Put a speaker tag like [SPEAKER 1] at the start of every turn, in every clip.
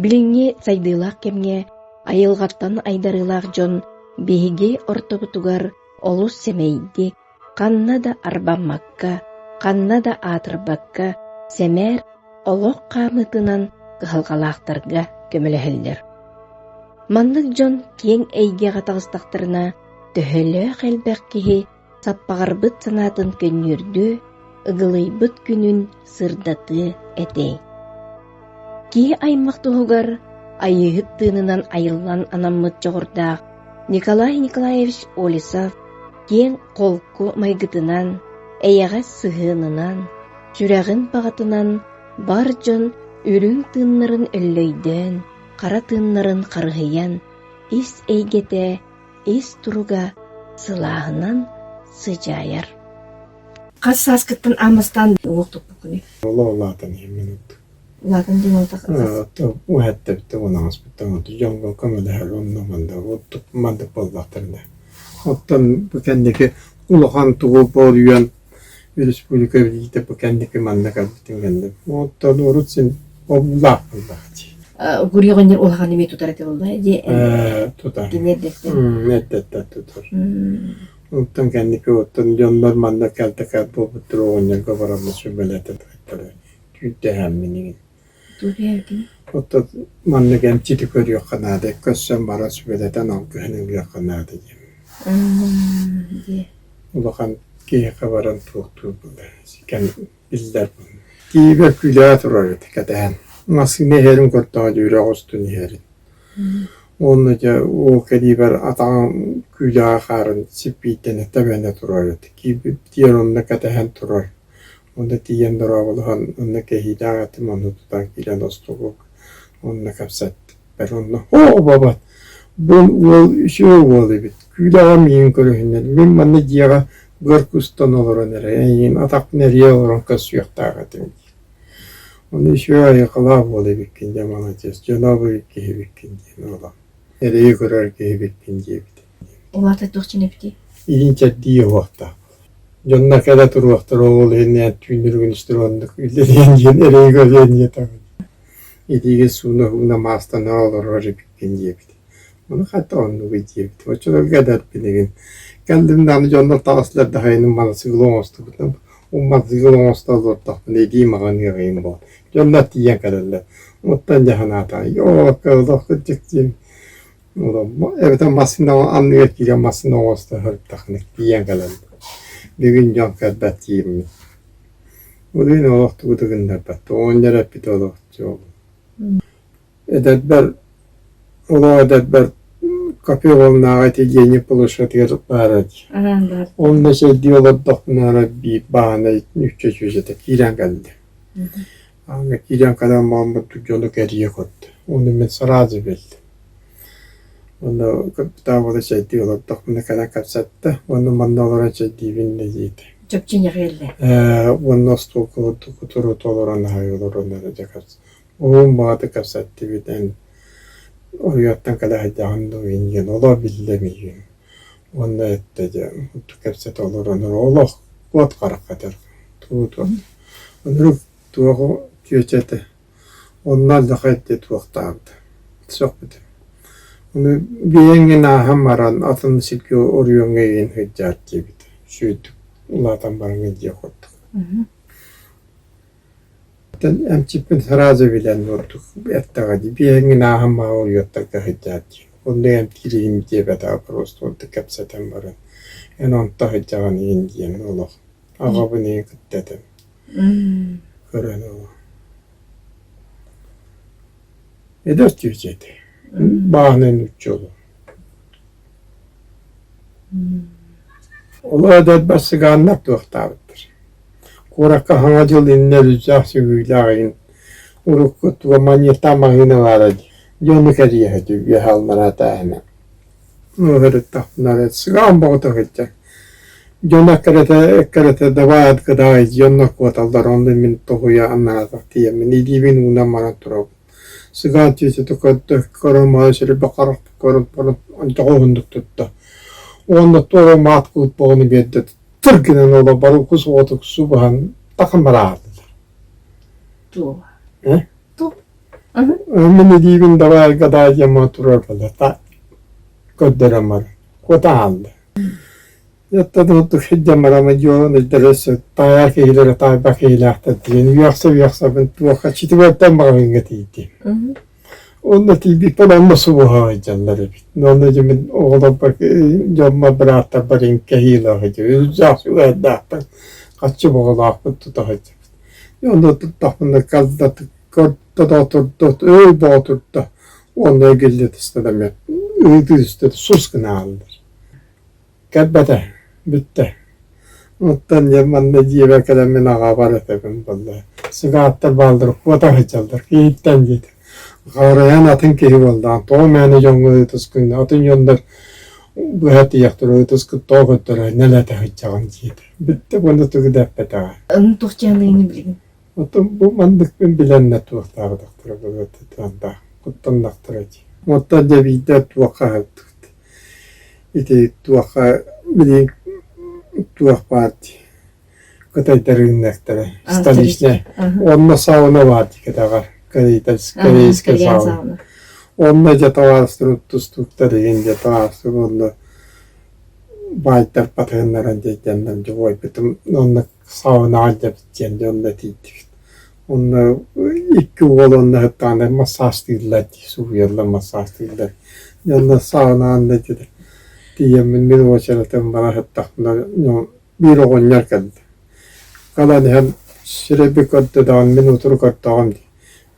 [SPEAKER 1] Билиҥҥи сайдыылаах кэмҥэ айылҕаттан айдарыылаах дьон биһиги ортобутугар олус сэмэйдик, ханна да арбаммакка, ханна да аатырбакка сэмээр олох хаамыытынан кыһалҕалаахтарга көмөлөһөллөр. Маннык дьон киэҥ эйгэҕэ таҕыстахтарына, төһөлөөх элбэх киһи саппаҕырбыт санаатын көнньүөрдүө, ыгылыйбыт күнүн сырдатыа этэй. Киһи аймах туһугар Айыыһыт тыынынан айыллан анаммыт дьоҕурдаах Николай Николаевич Олесов киэҥ холку майгытынан, эйэҕэс сыһыанынан, сүрэҕин баҕатынан бар дьон үрүҥ тыыннарын өллөйдөөн, хара тыыннарын харыһыйан, ис эйгэтэ, ис туруга сылааһынан сыдьаайар.
[SPEAKER 2] Хас сааскыттан аан бастаан уҥуох туппуккунуй?
[SPEAKER 3] Ола улаатан иһэммин
[SPEAKER 2] Улаатан диэн уотах
[SPEAKER 3] Уһэттэ унаҕаспыттан дьоҥҥо көмөлөһөр онно манна оттук маннык буоллахтарына. Оттон бу кэнники улахан тугу буолуйан республика билиитэ бу кэнники манна кэлбитин кэннэ. Оттон урут син обуулаах буоллаах дии.
[SPEAKER 2] Гурий оҕонньор улахан эмиэ тутар этэ буолла дии.
[SPEAKER 3] Тутар.
[SPEAKER 2] Кини эрдэттэн.
[SPEAKER 3] Эрдэттэн тутар. Онтон кэнники оттон дьоннор манна кэлтэкэт буолбуттар оҕонньорго бараммыт сүбэлэтэ түүттэһэммин игин. Оттон маннык эмчити көрүөххэ наада, көрсөн баран сүбэлэтэн алгыһын ылыахха наада диэн. Улахан киһиэхэ баран туохтуур буолар биллэр. Тиибэ күлээ турар этэ кэтэһэн. Массыына иһэрин көрдөҕө дьүрэх устун иһэрин. Уонна дьэ уол кэлиибэр атаҕын күүлэҕэ хаарын сиппийтэнэ тэбэнэ турар этэ. Киирбиттиэр онно кэтэһэн турар. Онно тиийэн дорооболоһон, онно кэһиилээх этим, ону тутан киирэн остуолга онно кэпсэттибэр. Онно «Оо, баба, бу уол үчүгэй уол эбит, күүлэҕэ миигин көрүһүннэр, мин манна дьиэҕэ быар кустан олорон эрэ, эйигин атахпын эрийэ олорон көрсүөхтээх этим» диир. Ону үчүгэй айылҕалаах уол эбиккин дьэ маладьыас, дьоно киһи эбиккин диэн уола. Эрэйи көрөр киһи эбиккин диэбит.
[SPEAKER 2] Ол аата туох дьин эбитий?
[SPEAKER 3] Илин чэрдии уһуохтаах. Дьонно кэлэ туруохтара ол иһин түүннүр-күнүстэр оннук үлэлиэн диэн эрэйи көрүөн диэтэҕин. Илиигэ сууна-һууна маастана олорор эбиккин диэбит. Ону хата оннугуй диэбит. Оччолорго эдэрбин игин. Кэллим даҕаны дьоннор таҕыстылар да хайыным матасыгыл оҥостубутум. Ол матасыгыл оҥосто олордохпуна илии маҕаныаҕайым буол. Дьоннор тиийэн кэлэллэр. Оттон дьэ санаатаҕым, йоо, олох кырдьык диэн Эбэтэр массыына анныгар киирэн массыына оҥосто сырыттаххына тиийэн кэлэн бүгүн дьон кэлбэт диибин. Ол иһин олох тугу да гыннарбат. Оҕонньор эппитэ олох дьол. Эдэрбэр олох эдэрбэр копье волнааҕа ити гений площадыгар баара дии. Онно чэйдии олордохпуна эрэ биир баанай ньүкчэ чүөчэтэ киирэн кэллэ. Ааҥҥа киирэн кэлэн бараммыт дьону кэрийэ көрдө. Ону мин сразу биллим. Уонна капитал чэйдии олордохпуна кэлэн кэпсэттэ. Уонна манна олорон чэйдиибин да диэтэ.
[SPEAKER 2] Чопчу кэллэ.
[SPEAKER 3] Ээ, уонна остуолга кутурута олорон аһай олорон эрэ дьэ кэпс. Уһун баҕата кэпсэттибит эн уйаттан кэлэ сылдьаҕын дуу диэн олох биллэ миигин. Уонна эттэ дьэ кэпсэтэ олорон олох куот харахха этэр тугу Оннук туох чүөчэ этэ. Онно алдьархай диэ туохтаабыта. Сөхпүтүм. Ону биэҥҥин ааһан баран атын сиргэ оройуоҥҥа иһин сылдьаар диэбитэ. Үчүгэйдик улаатан бараҥҥын диэх курдук. Оттон эмчиппин сразу билэн ордук эттэҕэ дии биэҥҥин ааһан баран оройуоттарга сылдьаар диэн. Онно эмтиир иһин диэбэтэҕэ просто ордук кэпсэтэн баран эн онто сылдьаҕын иһин диэн олох Аҕабын ийэ кытта этим. Көрөн олор. Эдэр чүөчэ этэ. Бааһынай нуучча олор. Олор эдэрбэр сыгааннар туохтаабыттар. Куоракка Саҥа дьыл иннинэ үрдүлээх сүгүүлээх иһин урукку туга маньыктаах маҕаһыына баара дии. Дьону кэрийэ сытыы үөһэ аллараа этээһинэ. Ыһырыттахпына сыгаан бөҕөтө сылдьар. Дьон эккирэтэ эккирэтэ давай отгадай дьоннор куоталлар онно мин тоһуйа аннаатах тиийэммин илиибин уунан баран турабын. Сыгаан чүөчэтэ көрдө көрөн баран сирбэ харахпын көрөн баран онтоҕо уһуннук тутта. Уонна туора маат куут боҕону биэрдэ тыр гынан оло бары кус оҕотук субуһан тахан бараардылар.
[SPEAKER 2] Туох?
[SPEAKER 3] Э?
[SPEAKER 2] Туох?
[SPEAKER 3] Мин илиибин давай гадай диэн турар буолла. Көрдөрөн баран. Куота хаалла. Еттан сылдьан баран дьуон өйдөрө таайар киһилэрэ таайбат киһилээхтэр диэн үөхсэ-үөхсэбин туохха четвертэн маҕаһыыҥҥа тиийдим. Онно тиийбиппин онно субуһа сылдьаллар эбит. Онно дьэ мин оҕолорбор дьоммор бырааттарбар кэһиилээх сылдьабын. Үөрдэхпин хаччы боҕолоохпун тута сылдьабыт. Онно туттахпына көрдө да турда, өй бөҕө турда. Уонна эргиллэ түстэ да эмиэ ыытыы түстэ сус гына хааллар. Кэлбэтэ, бүттэ. Оттон дьэ манна дьиэбэр кэлэн мин аҕабар этэбин буолла. Сыгааттар бааллар, куота сылдьаллар, киһиттэн диэтэ. Харайан атын киһи буоллаҕын, тоҕо мээнэ дьоҥҥо ыытыскын, атын дьоннор быһа тиийэхтэр ыытыскын тоҕо көрдөрө нэлэтэ сылдьаҕын диэтэ. Бүттэ уонна тугу да эппэтэҕэ.
[SPEAKER 2] Аны туох дьаһаныыны билигин?
[SPEAKER 3] Оттон бу манныкпын билэннэр туохтаабатахтара буолуо куттаннахтара дии. Оттон дьэ биирдэ туохха аһаттыбыт. Ити туохха билигин туох баар дии кытайдар ырыынактара столичная. Онно сауна баар дии кэтэҕэр корейскай сауна. Онно дьэ табаарыстарым тустууктар игин дьэ табаарыстарым онно баайдар батыһыннаран дьэ дьэ уойбутум онно саунаҕа илдьэбит диэн дьэ онно тиийдибит. Онно икки уол онно сыттаҕына массаастыыллар дии, сууйаллар массаастыыллар. Дьэ онно саунаҕа онно диэтэ тиийэммин мин уочаратым бара сыттахпына биир оҕонньор кэллэ. Кэлэн иһэн сирэйбин көрдө даҕаны мин утары көрдөҕүм дии.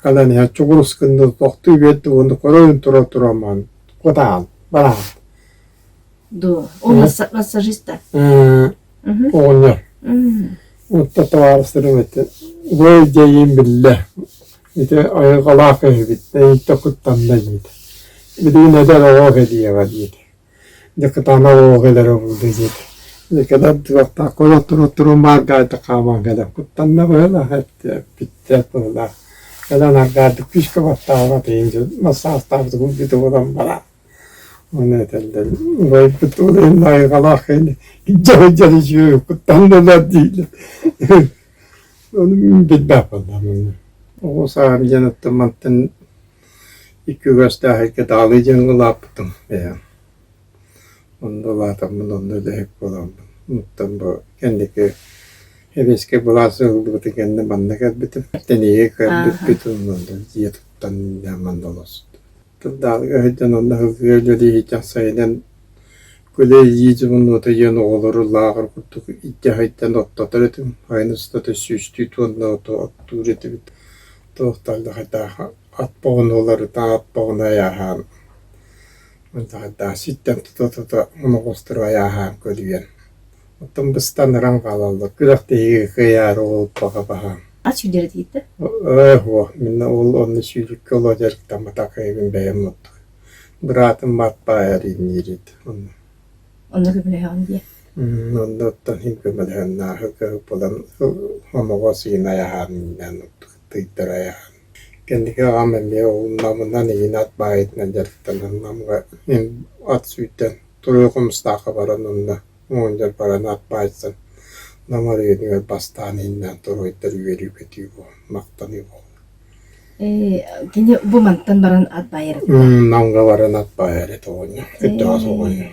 [SPEAKER 3] Кэлэн иһэн чугурус гынна тохтуу биэрдэ уонна көрөн тура-тура маан кутаан бараан.
[SPEAKER 2] Дуо, ол массажиста?
[SPEAKER 3] Оҕонньор. Онто табаарыстарым этэ, "Уой дьэйиим биллэ, ити айылҕалаах киһибит, эйиттэн куттанна" диэтэ. Билигин эдэр оҕо кэлиэҕэ диэтэ. Дьэ кытаанах оҕо кэлэрэ буолуо диэтэ. Дьэ кэлэн туохтаах көрө тура-тура мааргаайдык хааман кэлэн куттанна быһыылаах эппиттэр быһыылаах. Кэлэн аргаардык күүскэ баттаабат иһин дьэ массаастаабыт курдук буолан баран Ону этэллэр, убайбыт уолун айылҕалаах киһини дьэ үчүгэй куттаннылар дииллэр. Ону мин билбэт буоллаҕым. Оҕо сааһым диэн оттон мантан икки үгэстээхиккэ даҕалы диэн улааппытым бэйэм. Онно улаатаммын, онно үлэһит буоламмын. Оттон бу кэнники сэбиэскэй былаас ыһыллыбытын кэннэ манна кэлбитим. Тэниигэ кэлбиппит онно дьиэ туттан манна олорсубутум. Тылдаалыга сылдьан онно сылгыга үлэлии сайынан күлэ илии дьонунуота диэн оҕолору лааҕыр курдук илдьэ сылдьан оттотор этим. Сайын устата сүүстүү туонна оту оттуур этибит. Туохтаах ат боҕунуоларыттан ат боҕуна айааһаан ситтэн тута-тута оноҕостору айааһаан көлүйэн Оттон быстан ыран хаалаллар. Күрэхтэһиигэ кыайаары уолбаҕа баһаам.
[SPEAKER 2] Ат сүүрдэрэ тиийдэ?
[SPEAKER 3] Ээ, һуох, мин ол онно сүүрүккэ олох дьарыктамматах киһибин бэйэм оттук. Быраатым мат баайар иҥниир этэ онно.
[SPEAKER 2] Онно көмөлөһөҕүн дии?
[SPEAKER 3] Онно оттон иһин көмөлөһөн нааһык буолан омоҕо сиин айаһаан иҥнээн оттук тыйдара айаһаан. Кэнники аҕам эмиэ ол намынан иһин ат баайытынан дьарыктанан Намга ат сүүрдэн Туруй Хомустаахха баран онно Оҕонньор баран ат баайсан Нам оройуонугар бастаан иһиннээн туруойдар үөрүү-көтүү буолан, махтаныы буолла.
[SPEAKER 2] Ээ, кини бу мантан баран ат баайар этэ.
[SPEAKER 3] Намга баран ат баайар этэ оҕонньор. Кырдьаҕас оҕонньор.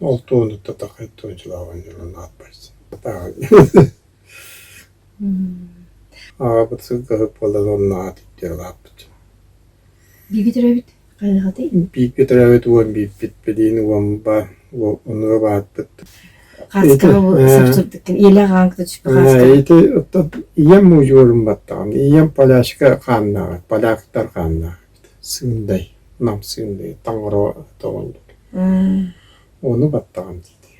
[SPEAKER 3] Ол туонутта тахай туончулаах оҕонньор онно ат байсан. Аҕабыт сылгыһыт буолан онно аат иттиэр улааппыт.
[SPEAKER 2] Бииргэ төрөөбүт хайаҕатый?
[SPEAKER 3] Бииргэ төрөөбүт уон биирбит, билигин уонба, онуга баарбыт.
[SPEAKER 2] Хааскаҕа бу сып-сырдыккын ийэлээх аҕаҥ кытта түспүт хааска.
[SPEAKER 3] Ити оттон ийэм удьуорун баттаҕым. Ийэм полячка хааннаах, поляктар хааннаах эбит. Сыындай, нам сыындай, таҥара тоҕонньор. Ону баттаҕым диэтэ.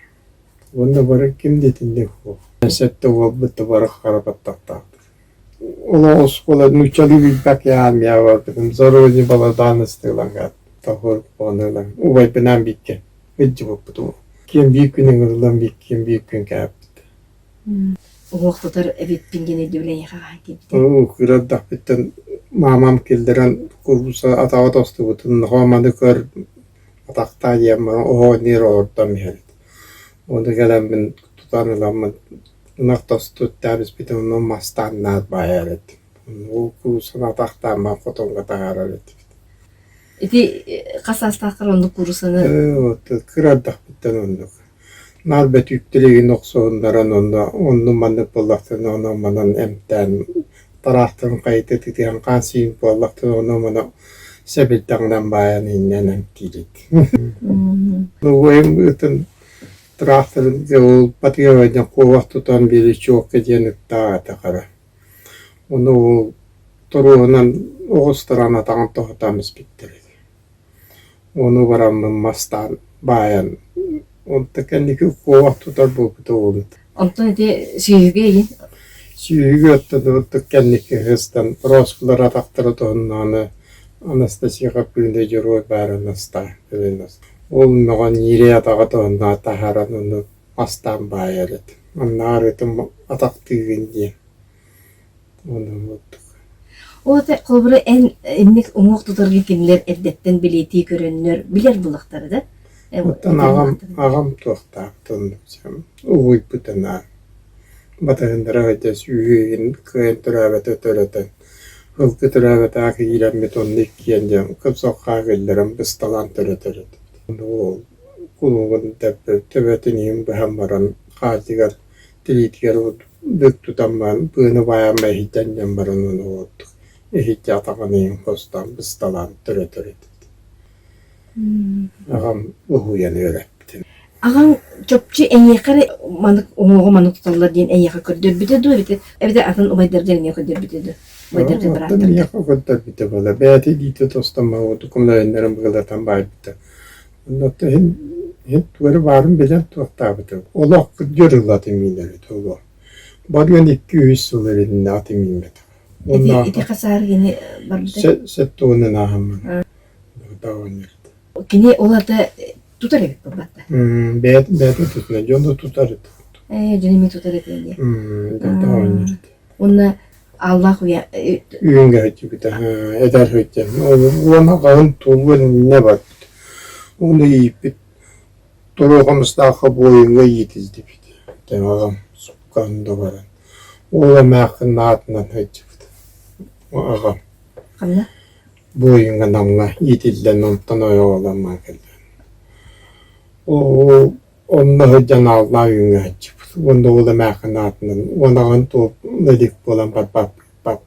[SPEAKER 3] Уонна бары ким да итинник суох. Сэттэ уолбут да бары хара баттахтаахтар. Олох оскуола нууччалыы билбэт армияҕа барбытым. Зарони Баладаныстыыланга тохур онунан убайбынаан бииргэ ыдьыбыппыт. Киэн биир күн ыҥырыллан биир киэн биир күн кээппит.
[SPEAKER 2] Уҥуох тутар эбиппин диэн өйдөбүл эйиэхэ хаһан киирбитэ?
[SPEAKER 3] Оо, кыра эрдэхпиттэн маамам киллэрэн куруса атаҕа тостубутун, нохоо маны көр атахтаа диэн баран оһоҕун олордон иһэбит. Ону кэлэммин тутан ыламмын ынах тосту үктээбиспитин онно мастаан наат баайар этим. Ол кууруссаны атахтаан хотоҥҥо таһаарар этибит.
[SPEAKER 2] Ити хас саастааххар оннук кууруссаны?
[SPEAKER 3] Кыра эрдэхпиттэн оннук. Наар бөтүүктэригин охсуһуннаран онно оннун-маннык буоллахтарына онон-манан эмтээн тараахтарын хайыта тытыһан хаан сиин буоллахтарына ону-маны сэбирдэҕинэн баайан инньэн эмтиирит. Убайым ытын тыраахтарын ылбатыгар диэн куобах тутан биэри чуокка диэн ыттаах этэ хара. Ону ол торуоһунан оҕустаран атаҕын тоһутан испиттэр этэ. Ону бараммын мастаан баайан, онто кэнники куобах тутар буолбута уолут.
[SPEAKER 2] Онтон ити сүөһүгэ игин?
[SPEAKER 3] Сүөһүгэ оттон ордук кэнники сыстан Роскулар атахтара тоһуннаҕына Анастасия Хаппыына дьоруой баар Анастаа Ол мөҕөн ньирэй атаҕа тоһуннаҕа таһааран ону мастаан баайар этим. Манна арыытым атахтыыгын диэн.
[SPEAKER 2] Ол холобура эн инник уҥуох тутарга кинилэр эрдэттэн билиэтии көрөннөр билэр булахтара да?
[SPEAKER 3] Оттон аҕам аҕам туохтаахтын угуйбутунаан батыһыннара сылдьа сүүһүн кыайан төрөөбөтө төрөтөн ылгы төрөөбөтөх иирэммит онно иккиэн диэн кымсаххаа киллэрэн бысталаан төрөтөр этибит. Ол кулугун төбөтүн иһин быһан баран хаатыгар тириитигэр бүк тутан баран быаны баайан иһитэн баран ону оҕордук иһитти атаҕын иһин хостоон бысталаан төрөтөр этибит. Аҕам уһуйан үөрэппитин.
[SPEAKER 2] Аҕаҥ чопчу эйиэхэ эрэ маннык уҥуоҕу маннык туталлар диэн эйиэхэ көрдөрбүтэ дуу эбэтэр эбэтэр атын убайдаргар эмиэ көрдөрбүтэ дуу? Убайдаргар
[SPEAKER 3] Оттон
[SPEAKER 2] бырааттаргар.
[SPEAKER 3] миэхэ көрдөрбүтэ буолла. Бэйэтэ илиитэ тостон маҕытыкумнаһыннарын быгылатан баайбыта. Онно иһин иһин тугу эрэ баарын билэн туохтаабытым. Олох кырдьар ыллатым миинэр этэ олох. Барыан икки-үс сыл эриннэ атым мииммэтэх.
[SPEAKER 2] Ити
[SPEAKER 3] Уонна
[SPEAKER 2] ити хасаар кини барбыта?
[SPEAKER 3] Сэттэ ааһаммын.
[SPEAKER 2] Кини ол ата тутар эбит буолбатта.
[SPEAKER 3] Бэйэтин бэйэтин тутуна, дьону тутар этэ.
[SPEAKER 2] Ээ, дьону эмиэ тутар этэ диye. Уонна Аллах уя
[SPEAKER 3] Үйүҥҥэ сылдьыбыта, эдэр сылдьан. Уонна хаһан туолуон иннинэ барбыт. Уонна ииппит Торуохамыстаахха буойуҥҥа иитиллибит. Аҕам суккаан да баран. Ол эмээххин аатынан сылдьыбыт. Аҕам.
[SPEAKER 2] Ханна?
[SPEAKER 3] Буойуҥҥа Намҥа иитиллэн онтон ойоҕолонон кэллэ. Ол онно сылдьан ааллаах үүҥҥэ сылдьыбыт уонна ол эмээххин аатынан уонаҕын туох илик буолан барбаппыт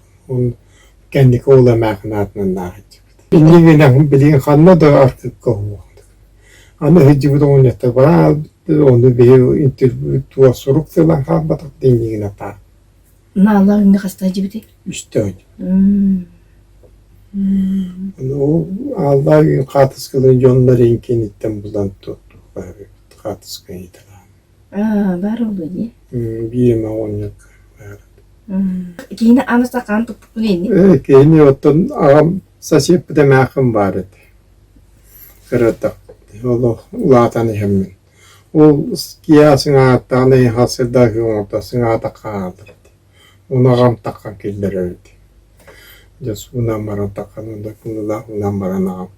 [SPEAKER 3] кэнники ол эмээххин аатынан наа сылдьыбыт. Иннигинэн билигин ханна да архыыпка уһуох. Аны сылдьыбыт оҕонньоттор баран ону биһи интервью туох сурук тылан хаалбатах иннигинэ таах.
[SPEAKER 2] Нааллаах үүҥҥэ хаста сылдьыбытый?
[SPEAKER 3] Үстэ Ол ааллаах үүн хаатыскаларын дьоннор иҥкиниттэн булан туттуохха эбит хаатыска ыйыталаан.
[SPEAKER 2] Аа, баар буолуо дии.
[SPEAKER 3] Биир эмэ оҕонньорго баар.
[SPEAKER 2] Киһини аан хаан туппуккун ини?
[SPEAKER 3] Ээ, киһини оттон аҕам соседпыт эмээххин баар этэ. Кыратах олох улаатан иһэммин. Ол киһи сыҥааттаҕына сырдаах оҥорто сыҥаата хаалар этэ. Ону аҕам таххан киллэрэр этэ. Дьэ суунан баран таххан онно кыҥылаах уунан баран аҕам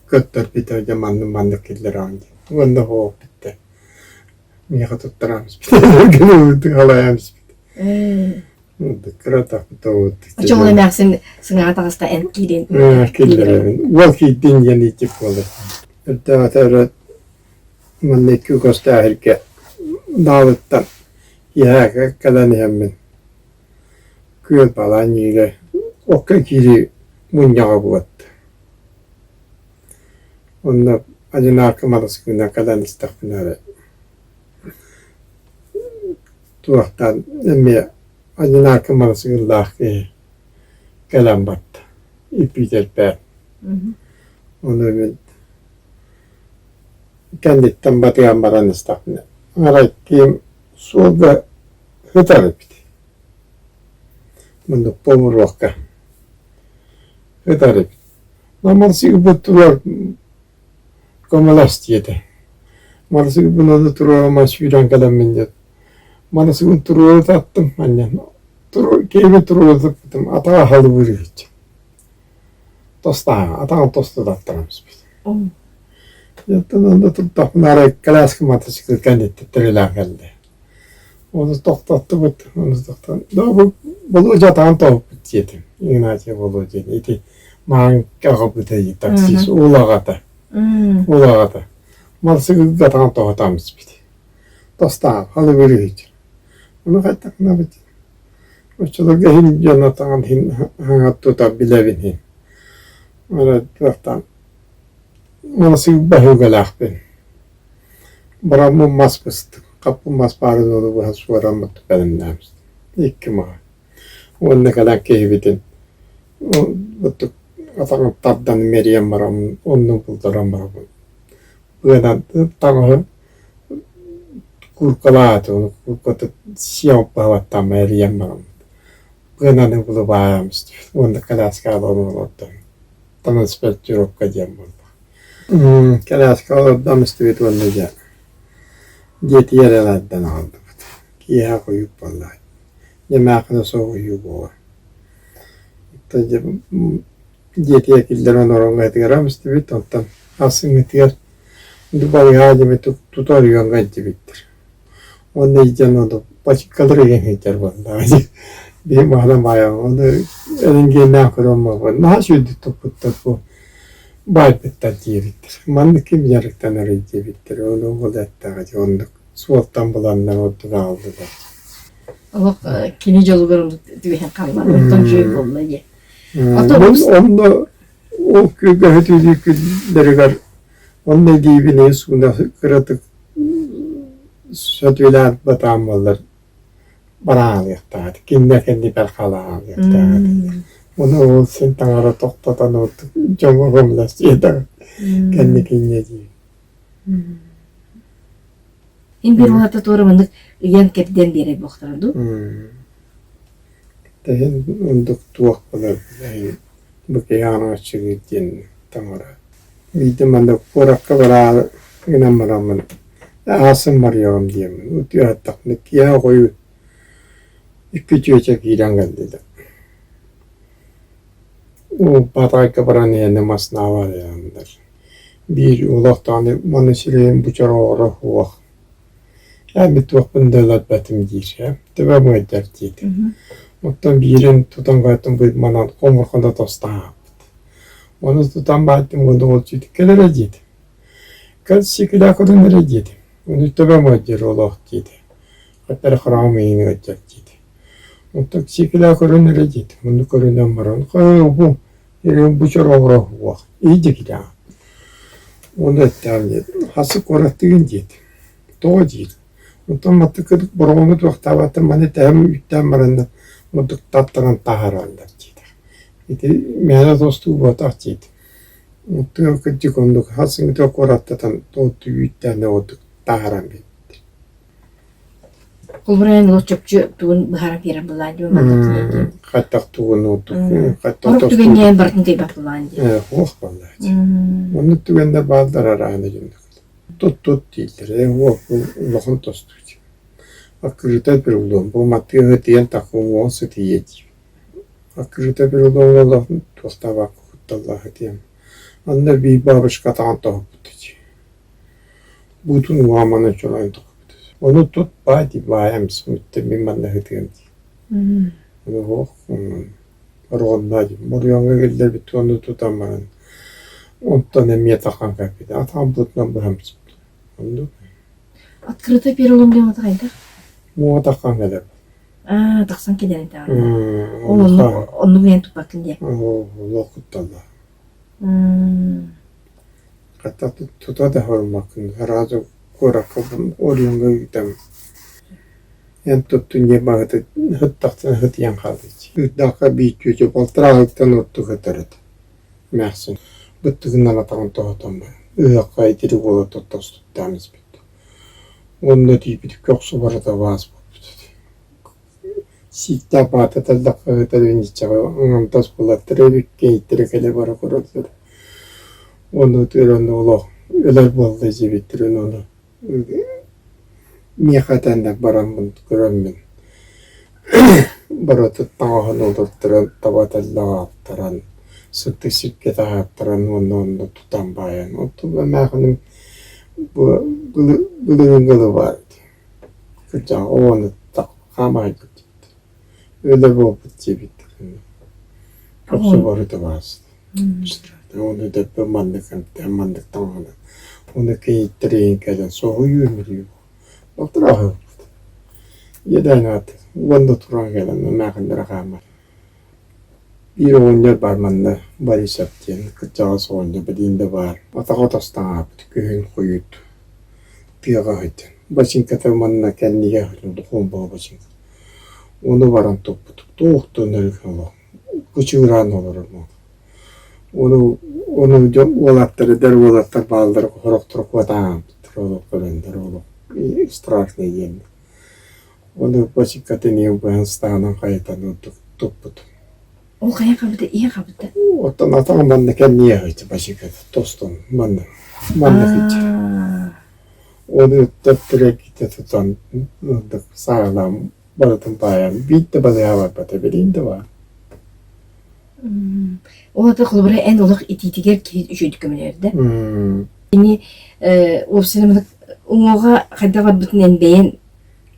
[SPEAKER 3] көрдөрбүтэ дьэ маннык-маннык киллэрэҕин диэн. Уонна оһох бүттэ. Миэхэ туттаран испит. Халайан испит. Кыра
[SPEAKER 2] Оччоҕуна эмээхсин сыҥаҕа таҕыста эн киирин.
[SPEAKER 3] Киллэрэбин. Уол киирдин диэн итик буолар. Өрдөөҕүтэ өрө манна икки көстөөх сиргэ даалыттан киэһэ кэлэн иһэммин күөл балаан иирэ окко киирии мунньаҕа буолта. Онно одинарка мараскыына кэлэн истэхпинэ эрэ туохтан эмиэ одинарка мараскыылаах киһи кэлэн барда иппиитэрбээн. Ону мин кэнниттэн батыһан баран истэхпинэ арай киһим суолга сытар эбит. Муннук буруокка сытар эбит. Мамарсыгыбыт турар көмөлөс диэтэ. Марсыгыбын ону туруорама сүүрэн кэлэммин диэт. Марсыгын туруору таттым анньан киһибин туруору туппутум атаҕа халыбыр үһү. Тостааҕа атаҕын тосту таттаран түспүт. Оттон онно турдахпына арай коляска мотоцикл кэнниттэн тирилээн кэллэ. Ону тохтоттубут, ону тохтоон, Болуодьа атаҕын тоһуппут. диэтим, Игнатий буолуо диэн. Ити маҥан аҕабыта таксист уол аҕата. Уол аҕата. Малсыгы атаҕын тоһутан испит. Тостаах халыгырыһыч. Ону хайдах гынабыт? Оччолорго иһин дьон атаҕын иһин хаҥа тута билэбин иһин. Аны туохтаан малсыгы баһыыгалаахпын. Бараммын мас быстым. Хаппын мас баарын ону быһа суораммыт бэлэмнээбит. Икки маһы. Уонна кэлэн киһибитин атаҕын тардан имэрийэн бараммын, оннун бултаран барабын. Быанан таҥаһын кууркалааты, ону куурката сиэн баһылаттаан эрийэн бараммыт. Быанан ыбылы баайан уонна коляскаҕа олордон транспортировка диэн буолла. Коляска олордон истибит уонна дьэ дьиэтигэр эрэ аҕаллыбыт. Киэһэ хойут буолла. Дьэ суох уйуу буолар. Дьиэтигэр киллэрэн ороҥҥо этигэр истибит, онтон ахсыҥҥытыгар балыыһаҕа дьэ тута оройуоҥҥа илдьибиттэр. Уонна илдьэн ону бачыккалар ыйан сылдьар буоллаҕа дии. Биһи маһынан баайан ону эрэнгиэннээн көрөн буолбут. Наһаа үчүгэйдик туппуттар бу баайбыттар диэбиттэр. Маннык ким дьарыктанарый диэбиттэр. Ону ол эттэҕэ дии оннук суолтан буланнар ордук аҕаллылар.
[SPEAKER 2] Олох кини дьолугар түбэһэн хаалла. Онтон үчүгэй буолла дии.
[SPEAKER 3] Онно ол күөгэһитии күннэригэр онно диибин сууна кыратык сөтүөлээн батаан буоллар бараалыахтаах киннэ кэннипэр халаалыахтаах Ону ол син таҥара тохтотон дьоҥҥо көмөлөстүө кэнникинньэ дии.
[SPEAKER 2] Ин биир улаата туора маннык ыйан кэрдэн биэрэр буохтара дуу?
[SPEAKER 3] Тэһин оннук туох буолар бу киһи аҕаҥаччыгыр диэн таҥара. Биирдэ манна куоракка бараары гынан бараммын аасын барыаҕым диэммин утуйааттахпына киэһэ хойут икки чүөчэ киирэн кэллилэр. Баатаҕайга баран иһэн массыынаҕа барыаннар. Биир олохтоон маны сирэйим бучороҕоро суох. Ээ мин туохпун да ыларбатым диир ээ, төбөм ыалдьар диэтим. Оттон биирин тутан барытын манан хомурҕана тостаабыт. Ону тутан бааттым уонна ол кэл эрэ диэтим. Кэл сикилээ көрүн эрэ диэтим. Ону төбөм ыалдьар олох диэтэ. Хата эрэ хараҕым иһин ыалдьар диэтэ. Оттон сикилээ көрүн эрэ диэтим. Ону көрүнэн баран, хаа бу бу чороҕоро суох иһдьикилээх. Уонна эттэҕим диэт, хасы куораттыгын диэт. Тоҕо диир. Онтон маттыкы бороҕону туохтаабаттан маны тэһэн үүттээн бараннар мудук таттаран таһаараллар диэтэх. Ити мээнэ тостуу буотах диэт. Оттон кырдьык оннук хасыҥыта куораттатан тоҕутту үүттээн оҕотук таһааран биэрбиттэр.
[SPEAKER 2] Холобура, ол чопчу тугун быһааран биэрэн былаан диэн маннык
[SPEAKER 3] Хаттах тугун ордук хаттах
[SPEAKER 2] Орох түгэҥҥэ барытын тыйбат былаан диэн.
[SPEAKER 3] Ээ, суох буоллааччы. Оннук түгэннэр бааллар араана дьоннор. Тут-тут дииллэр. Ээ, уол улахан тостуу дии. Аккырыта перелом. Бу матыаһы тиийэн таххын уол сытыйа дии. Аккырыта перелом олох туохтаабакка кутталлаах этиэм. Онно биир бабушка атаҕын тоһуппут дии. Буутун уҥуоҕа чолоон тоһуппут. Ону тут баай дии баайам смыттым мин манна сытыам дии. Ону оһох ороҕонноо дии. Моруйаҥҥа киллэрбит ону тутан баран онтон эмиэ тахан кэлбит. Атаҕым буутунан быһан Оннук.
[SPEAKER 2] Открытый перелом диэн хайдах?
[SPEAKER 3] Муоҕа таххан кэлэр.
[SPEAKER 2] Аа, тахсан кэлэрин Ол оннук оннук иһэн туппаккын диэ.
[SPEAKER 3] Олох кутталлаах. Хата тута да хормаккын сразу куоракка оройуоҥҥа ыытан эн туттун диэн баҕата сыттахтына сытыйан хаалыыччы. Ыырдаахха биир чүөчэ балтараа ордук сытар этэ эмээхсин быттыгынан атаҕын тоһутан баран ыһыахха итирик уола тостуттаан испит. Уонна тиийбит көхсө барыта баас буолбут этэ. Сииктээх баата тэллэххэ ыытар инниччэҕэ аҥамтас булаттара эбиккэ ииттэрэ кэлэ бара көрөллөр уонна ытыыран олох өлөр буолла диэбиттэрин ону миэхэ этэннэр бараммын көрөммүн барытын таҥаһын олортаран таба тэллэҕэ аттаран сырдык сиргэ таһааттаран уонна онно тутан баайан оттон эмээхиним бу былырыыҥҥы ыла баар этэ кырдьаҕас уонна хаамаайбыт диэбиттэр өлө буолбут диэбиттэр. Көхсө барыта баас. Ону дэппэ маннык эмтээн маннык таҥаһынан. Ону кийииттэрин кэлэн соһуйуу үмүрүү. Отураһыппыт. Иэдээн аат уонна туран кэлэн эмээхиннэрэ хаамар. Биир оҕонньор баар манна Борисов диэн кырдьаҕас оҕонньор билигин да баар. Атаҕа тостон ааппыт күһүн хойут тыаҕа сылдьан. Бачыыҥката манна кэннигэр сылдьан духуом бачыыҥка. Ону баран туппут. Туох да өнөрүк олох кычыгыраан олорор Ону ону дьон уолаттар эдэр уолаттар бааллар сорохтор куотаабыттар олох көрөннөр олох страшный диэн. Ону бачыыккатын ийэм быһан ыстаанан хайытан туппут.
[SPEAKER 2] Ол хайа хабыта ийэ хабыта?
[SPEAKER 3] Оттон атаҕым манна кэнниэ сылдьар бачыыкката тостон манна манна сылдьар. Ону төптөрө тутан саалаан барытын баайан биир да балыыһа барбата билигин да баар.
[SPEAKER 2] Ол ата холобура эн олох итиитигэр киһи үчүгэйдик көмөлөһөр да. Кини уопсайынан уҥуоҕа хайдах барбытын эн бэйэн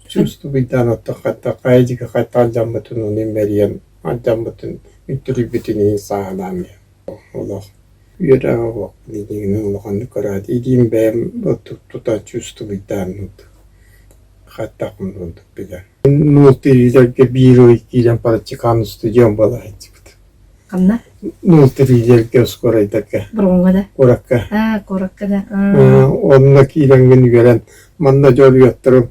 [SPEAKER 3] Чувствуйдаан оттон хатта хайа диэки хайта алдьаммытын ону имэрийэн алдьаммытын үтүрүйбүтүн иһин сааһылаан олох үөрэҕэ оһуохпун иннигинэн улаханнык көрөөт илиим бэйэм тута чувствуйдаан хаттахпын курдук билэр. Нуутуриилэргэ биир ый киирэн практикант студент буола сылдьыбыт.
[SPEAKER 2] Ханна?
[SPEAKER 3] Нуутуриилэргэ скорайдарга.
[SPEAKER 2] Бороҕоҥҥо да?
[SPEAKER 3] Куоракка.
[SPEAKER 2] Аа, куоракка да.
[SPEAKER 3] Онно киирэҥҥин үөрэн, манна дьоруйаттарым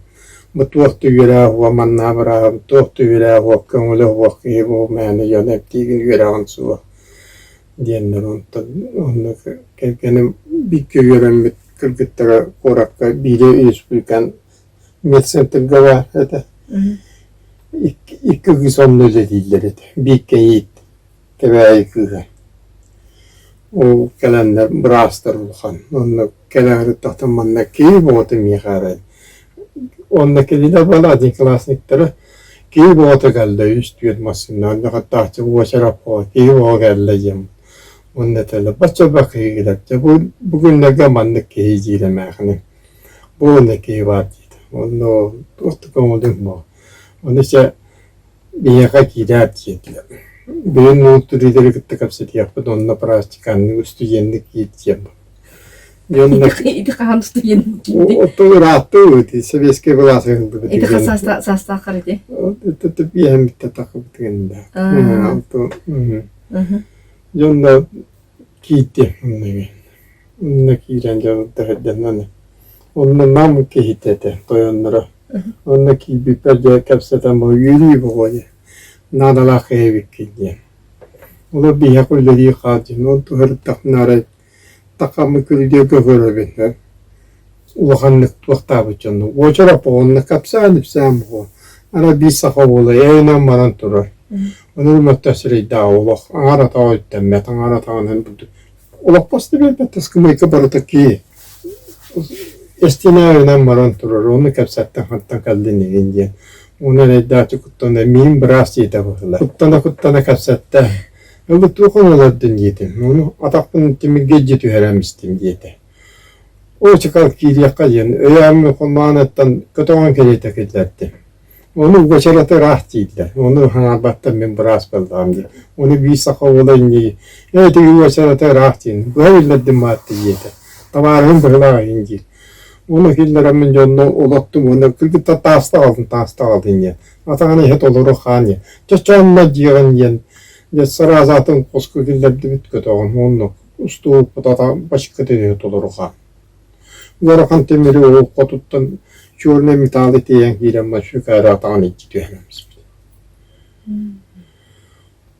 [SPEAKER 3] бу туох да үөрэх уо манна бырааһым, туох да үөрэх уо көҥүлэ уох киһи бу мээнэ дьон эптиигин үөрэҕин суох диэннэр онтон онно кэргэним бииргэ үөрэммит кыргыттара куоракка биирэ республикан медцентрга баар этэ. Икки кыыс онно үлэлииллэр этэ. Биир кийиит Кэбээйи кыыһа. Ол кэлэннэр быраастар улахан. Онно кэлэ сырыттахтан манна киһи бөҕөтө миэхэ арай. Онно кинилэр буолла одноклассниктара киһи бөҕөтө кэллэ үс-түөрт массыына онно хаттааччы уочарат буола киһи бөҕө кэллэ диэн уонна этэллэр бачча элбэх киһи кэлэр дьэ бу бу күннэргэ маннык киһи диир эмээхини бу уонна киһи баар диэтэ онно туох да көҥүлүҥ суох ону чэ биһиэхэ киирээр диэтилэр Бүгүн нуутуриилэри кытта кэпсэтиэхпит онно практиканнык устудьуоннук киирдиэм Дьонно
[SPEAKER 2] Ити хаһан устудьуоннук киирдиҥ?
[SPEAKER 3] Оттон ырааттыы сэбиэскэй былаас ыһыллыбыт
[SPEAKER 2] Ити хас саастааххар ити?
[SPEAKER 3] Биэһэммиттэ тахыбытыгын да. Дьонно киирди онно Онно киирэн дьон тэһэрдэннэ. Онно нам киһитэ этэ тойонноро. Онно киирбиппэр дьэ кэпсэтэн бу үөрүү буолуо дии. Наадалаах киһи эбиккин диэн. Олор биһиэхэ үлэлии хаал диэн. Ол туһарыттахпына арай такаммын күрүлүөккэ көрөбүн. Улаханнык туохтаабыт дьонно. Уочарап оҕонно кэпсээн-ипсээн буолуо. Арай биир саха уола эйэнэн баран турар. Ону мөттө сирэйдээх олох аҥар атаҕа үктэммэт, аҥар атаҕынан Олоппос да биэрбэт ыскамыайка барыта кии эстинээбинэн баран турар, ону кэпсэттэн хантан кэллин игин диэн. Уонна эрэйдээччи куттана миин быраас диэтэ быһыылаах. Куттана-куттана кэпсэттэ. Ылы туох оҥолордун диэтим. Ону атахпын тимиргэ илдьи түһэрэн истим диэтэ. Оочукал киириэххэ диэн өйөөммүн хомааныттан көтөҕөн кэриэтэ киллэрдим. Ону уочарата ыраах дииллэр. Ону хаҥарбаттан мин быраас буоллаҕым дии. Ону биир саха уола иннии ээ тиги уочарата ыраах диэн быһа биллэрдим маатты диэтэ. Табаарыһым быһылаах иһин диир. Ону киллэрэммин дьонно олоттум уонна кыргыттар тааста аҕалтын тааста аҕалтын диэн. Атаҕын иһэ толору хаан диэн. Чочоонно диэҕин диэн. Дьэ сразу атын хоско киллэрдибит көтөҕөн уонна устууппут ата бачыккытын иһэ толору хаан. Ыарахан тимири уһукка туттан чернай металлы тиэйэн киирэн Мачукаары атаҕын илдьи түһэн испит.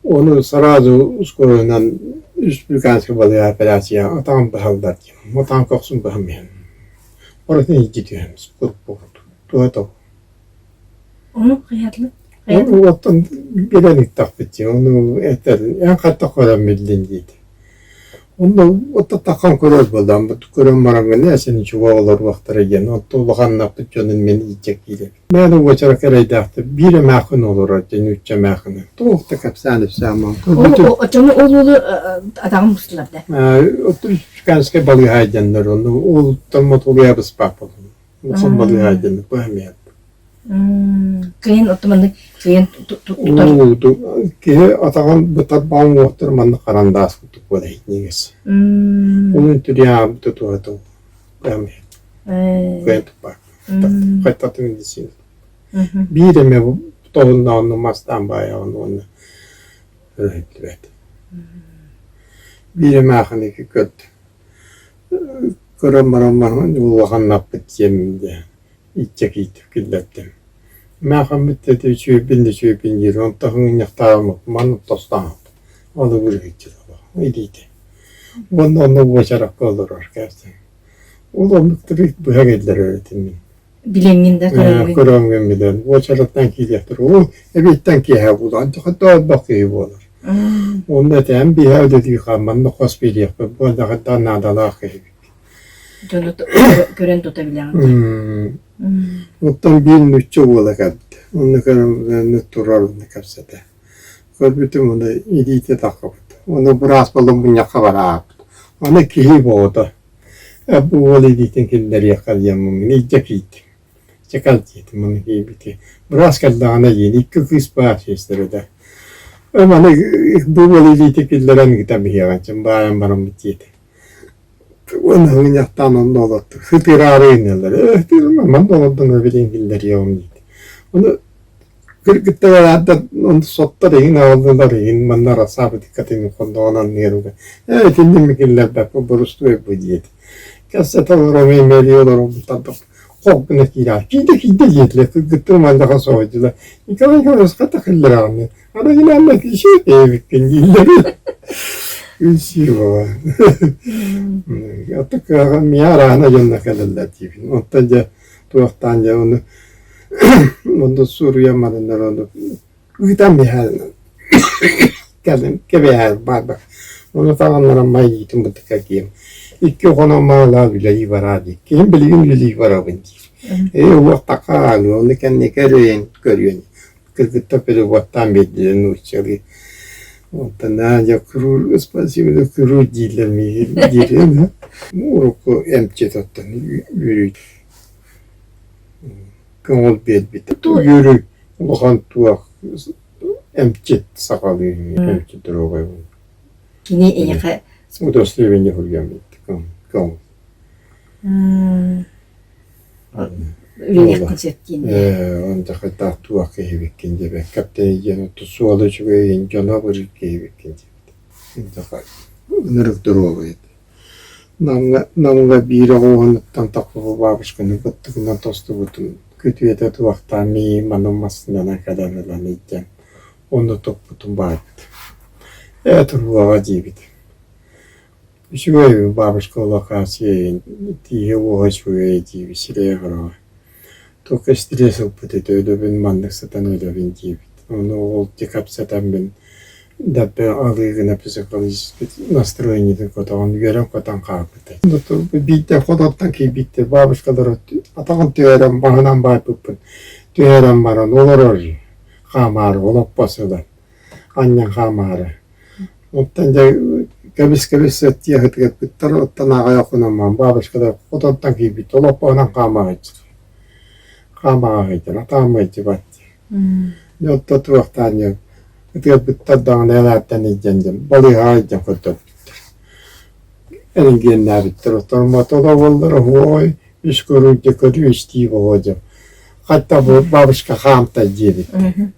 [SPEAKER 3] Ону сразу ускорынан республиканскай балыыһа операция атаҕын быһаллар диэн. Атаҕын көхсүн быһан иһэн. Барытын илдьи түһэн курпук туһа тоҕо.
[SPEAKER 2] Ону хайатлы?
[SPEAKER 3] Ону оттон билэн ыттахпыт дии. Ону этэр эн хаттах көрөн биллин диэтэ. Онно оттон таххан көрөр буоллаам, көрөн бараҥҥын ээ син чуга олоруохтара диэн, оттон улаханнаппыт дьонун мин илдьэ киирэбин. Мээнэ уочарак эрэйдээхтик биир эмээххин олорор диэн нуучча эмээххинэ. Туох да кэпсээн-ипсээн мал.
[SPEAKER 2] Оччону ол уолу атаҕын бустулар да?
[SPEAKER 3] Оттон Республиканскай балыыһа диэннэр, ону уолуттан мотугуйа быспааппын. Улахан балыыһа диэн быһамыйат.
[SPEAKER 2] Кыайан оттон маннык кыайан тутар.
[SPEAKER 3] Киһи атаҕын бытарбаҕын уҥуохтара маннык харандаас курдук буола иһитнигэс. Онон түрүөҕэ туһата кыайан туппат. Хайтатын медицина. Биир эмэ тоһуннаҕына мастаан баайаҕын уонна өрүһүллүбэт. Биир эмээхин ики көрдө. Көрөн баран улаханнаппыт диэн дьэ иччэ киирдим киллэрдим. Эмээхиммит да үчүгэйбин да үчүгэйбин диир, онтон ыҥынньахтаабыт маннык тостооһуппут. Ону бүрүһүччү илиитэ. Уонна онно уочаракка олорор кээстэҥ. Ол оннуктары быһа киллэрэр этим мин.
[SPEAKER 2] Билэҥҥин да көрөҥҥүн.
[SPEAKER 3] Көрөҥҥүн билэн, уочараттан киириэхтэр. Ол эбиэттэн киэһэ буолан, тоойбох киһи буолар. Онно этээн биһэ үлэлии хаамманна хос биэриэхпит буоллаҕыттан наадалаах киһибит.
[SPEAKER 2] Дьону көрөн тута билэҕин.
[SPEAKER 3] Оттон биир нуучча уола кэлбит. Онно көрөн турар онно кэпсэтэ. Көрбүтүм ону илиитэ таххыбыт. Ону быраас буолан мунньахха бараабыт. Аны киһи боҕото. Бу уол илиитин киллэриэххэ диэн илдьэ киирдим. Чэ кэл диэтим ону киирбити. Быраас кэллэҕинэ диэн икки кыыс баар сиэстэрэ Маны бу уол илиитин киллэрэн ыытан биһиэҕин баайан бараммыт диэтэ. Уонна мунньахтаан онно олордук. Сытыыраары гыннылар. Э, манна олордон билин киллэриэҕим диэтэ. Ону кыргыттар араардан ону соттор иһин аҕаллылар иһин манна рассаабытыккатын хонноҕун анныгар ээ итиннэ киллэрбэппин борустуой бу диэтэ. Кэпсэтэ олорон имэлии олоробуттан хох гына киирээр. Киирдэ киирдэ диэтилэр. Кыргыттар мандаха соһуйдулар. Николай Николаевич хата киллэрэҕин Оригинально киши эбиккин дииллэр. Красиво. Аты кыаҕа миэ араана дьонно кэлэллэр диибин. Оттон дьэ туохтаан дьэ ону онно суруйан бараннар ону ыытан биһээн кэлин кэбиһээр баарбар. Ону таҕыннаран майгытын бытыка киэм. Икки хонон маалаа үлэлии бараа дии. Киһим билигин үлэлии барабын диир. Ээ уохтаха ону кэнники эрийэн көрүөн кыргыттар переводтаан биэрдилэр нууччалыы. Онтон аа дьэ куруур спасибо куруур дииллэр миигин диирин урукку эмчит оттон үөрүү көҥүл биэрбит. Үөрүү улахан туох эмчит сахалыы эмчит доруобай
[SPEAKER 2] Кини эйиэхэ
[SPEAKER 3] удостоверение суруйан биэрдэ көҥүл.
[SPEAKER 2] Үлэлиэххин сөп диэн.
[SPEAKER 3] Онтахайтаах туох киһибиккин диэбэккэ диэн отту суола үчүгэйин дьоно бырык киһибиккин диэбит. Ынырык доруобай этэ. Намҥа Намҥа биир оҕуһунуттан таххыбы бабушканы быттыгынан тостубутун күтүөтэ туохтаан миигин манан массыынанан кэлэн ылан илдьэн онно туппутум баарбыт. Ээ туруоҕа диэбит. Үчүгэй бабушка локация тииһэ-уоһа үчүгэй диибит, сирэйэ-хараҕа. Туохха стресс ылбыт этэ, өлөбүн маннык сытан өлөбүн диэбит. Ону ол кэпсэтэммин даппы алыы гына психологически настроениетын көтөҕөн үөрэн-көтөн хаалбыта. Биирдэ хототтон киирбиттэр бабушкалара атаҕын түһэрэн баһынан баайбыппын түһэрэн баран олорор хаамаары олоппос ылан анньан хаамаары Оттон дьэ кэбис-кэбис сыттыйаһытыгар кыттар оттон аҕай охунамман бабушкалар хотонтон киирбит олоппоһунан хаамаҕайчы хаамаҕайдьан атаамайдьыбат дии оттон туохтаан дьэ ытыарбыттар даҕаны элээттэн илдьэн дьэ балыыһаҕа илдьэн көрдөрбүттэр эрингиэннээбиттэр оттон мотоло буоллар оһуой үс көрүү көрүү истии буолуо дьэ хатта бу бабушка хаамтай диэбиттэр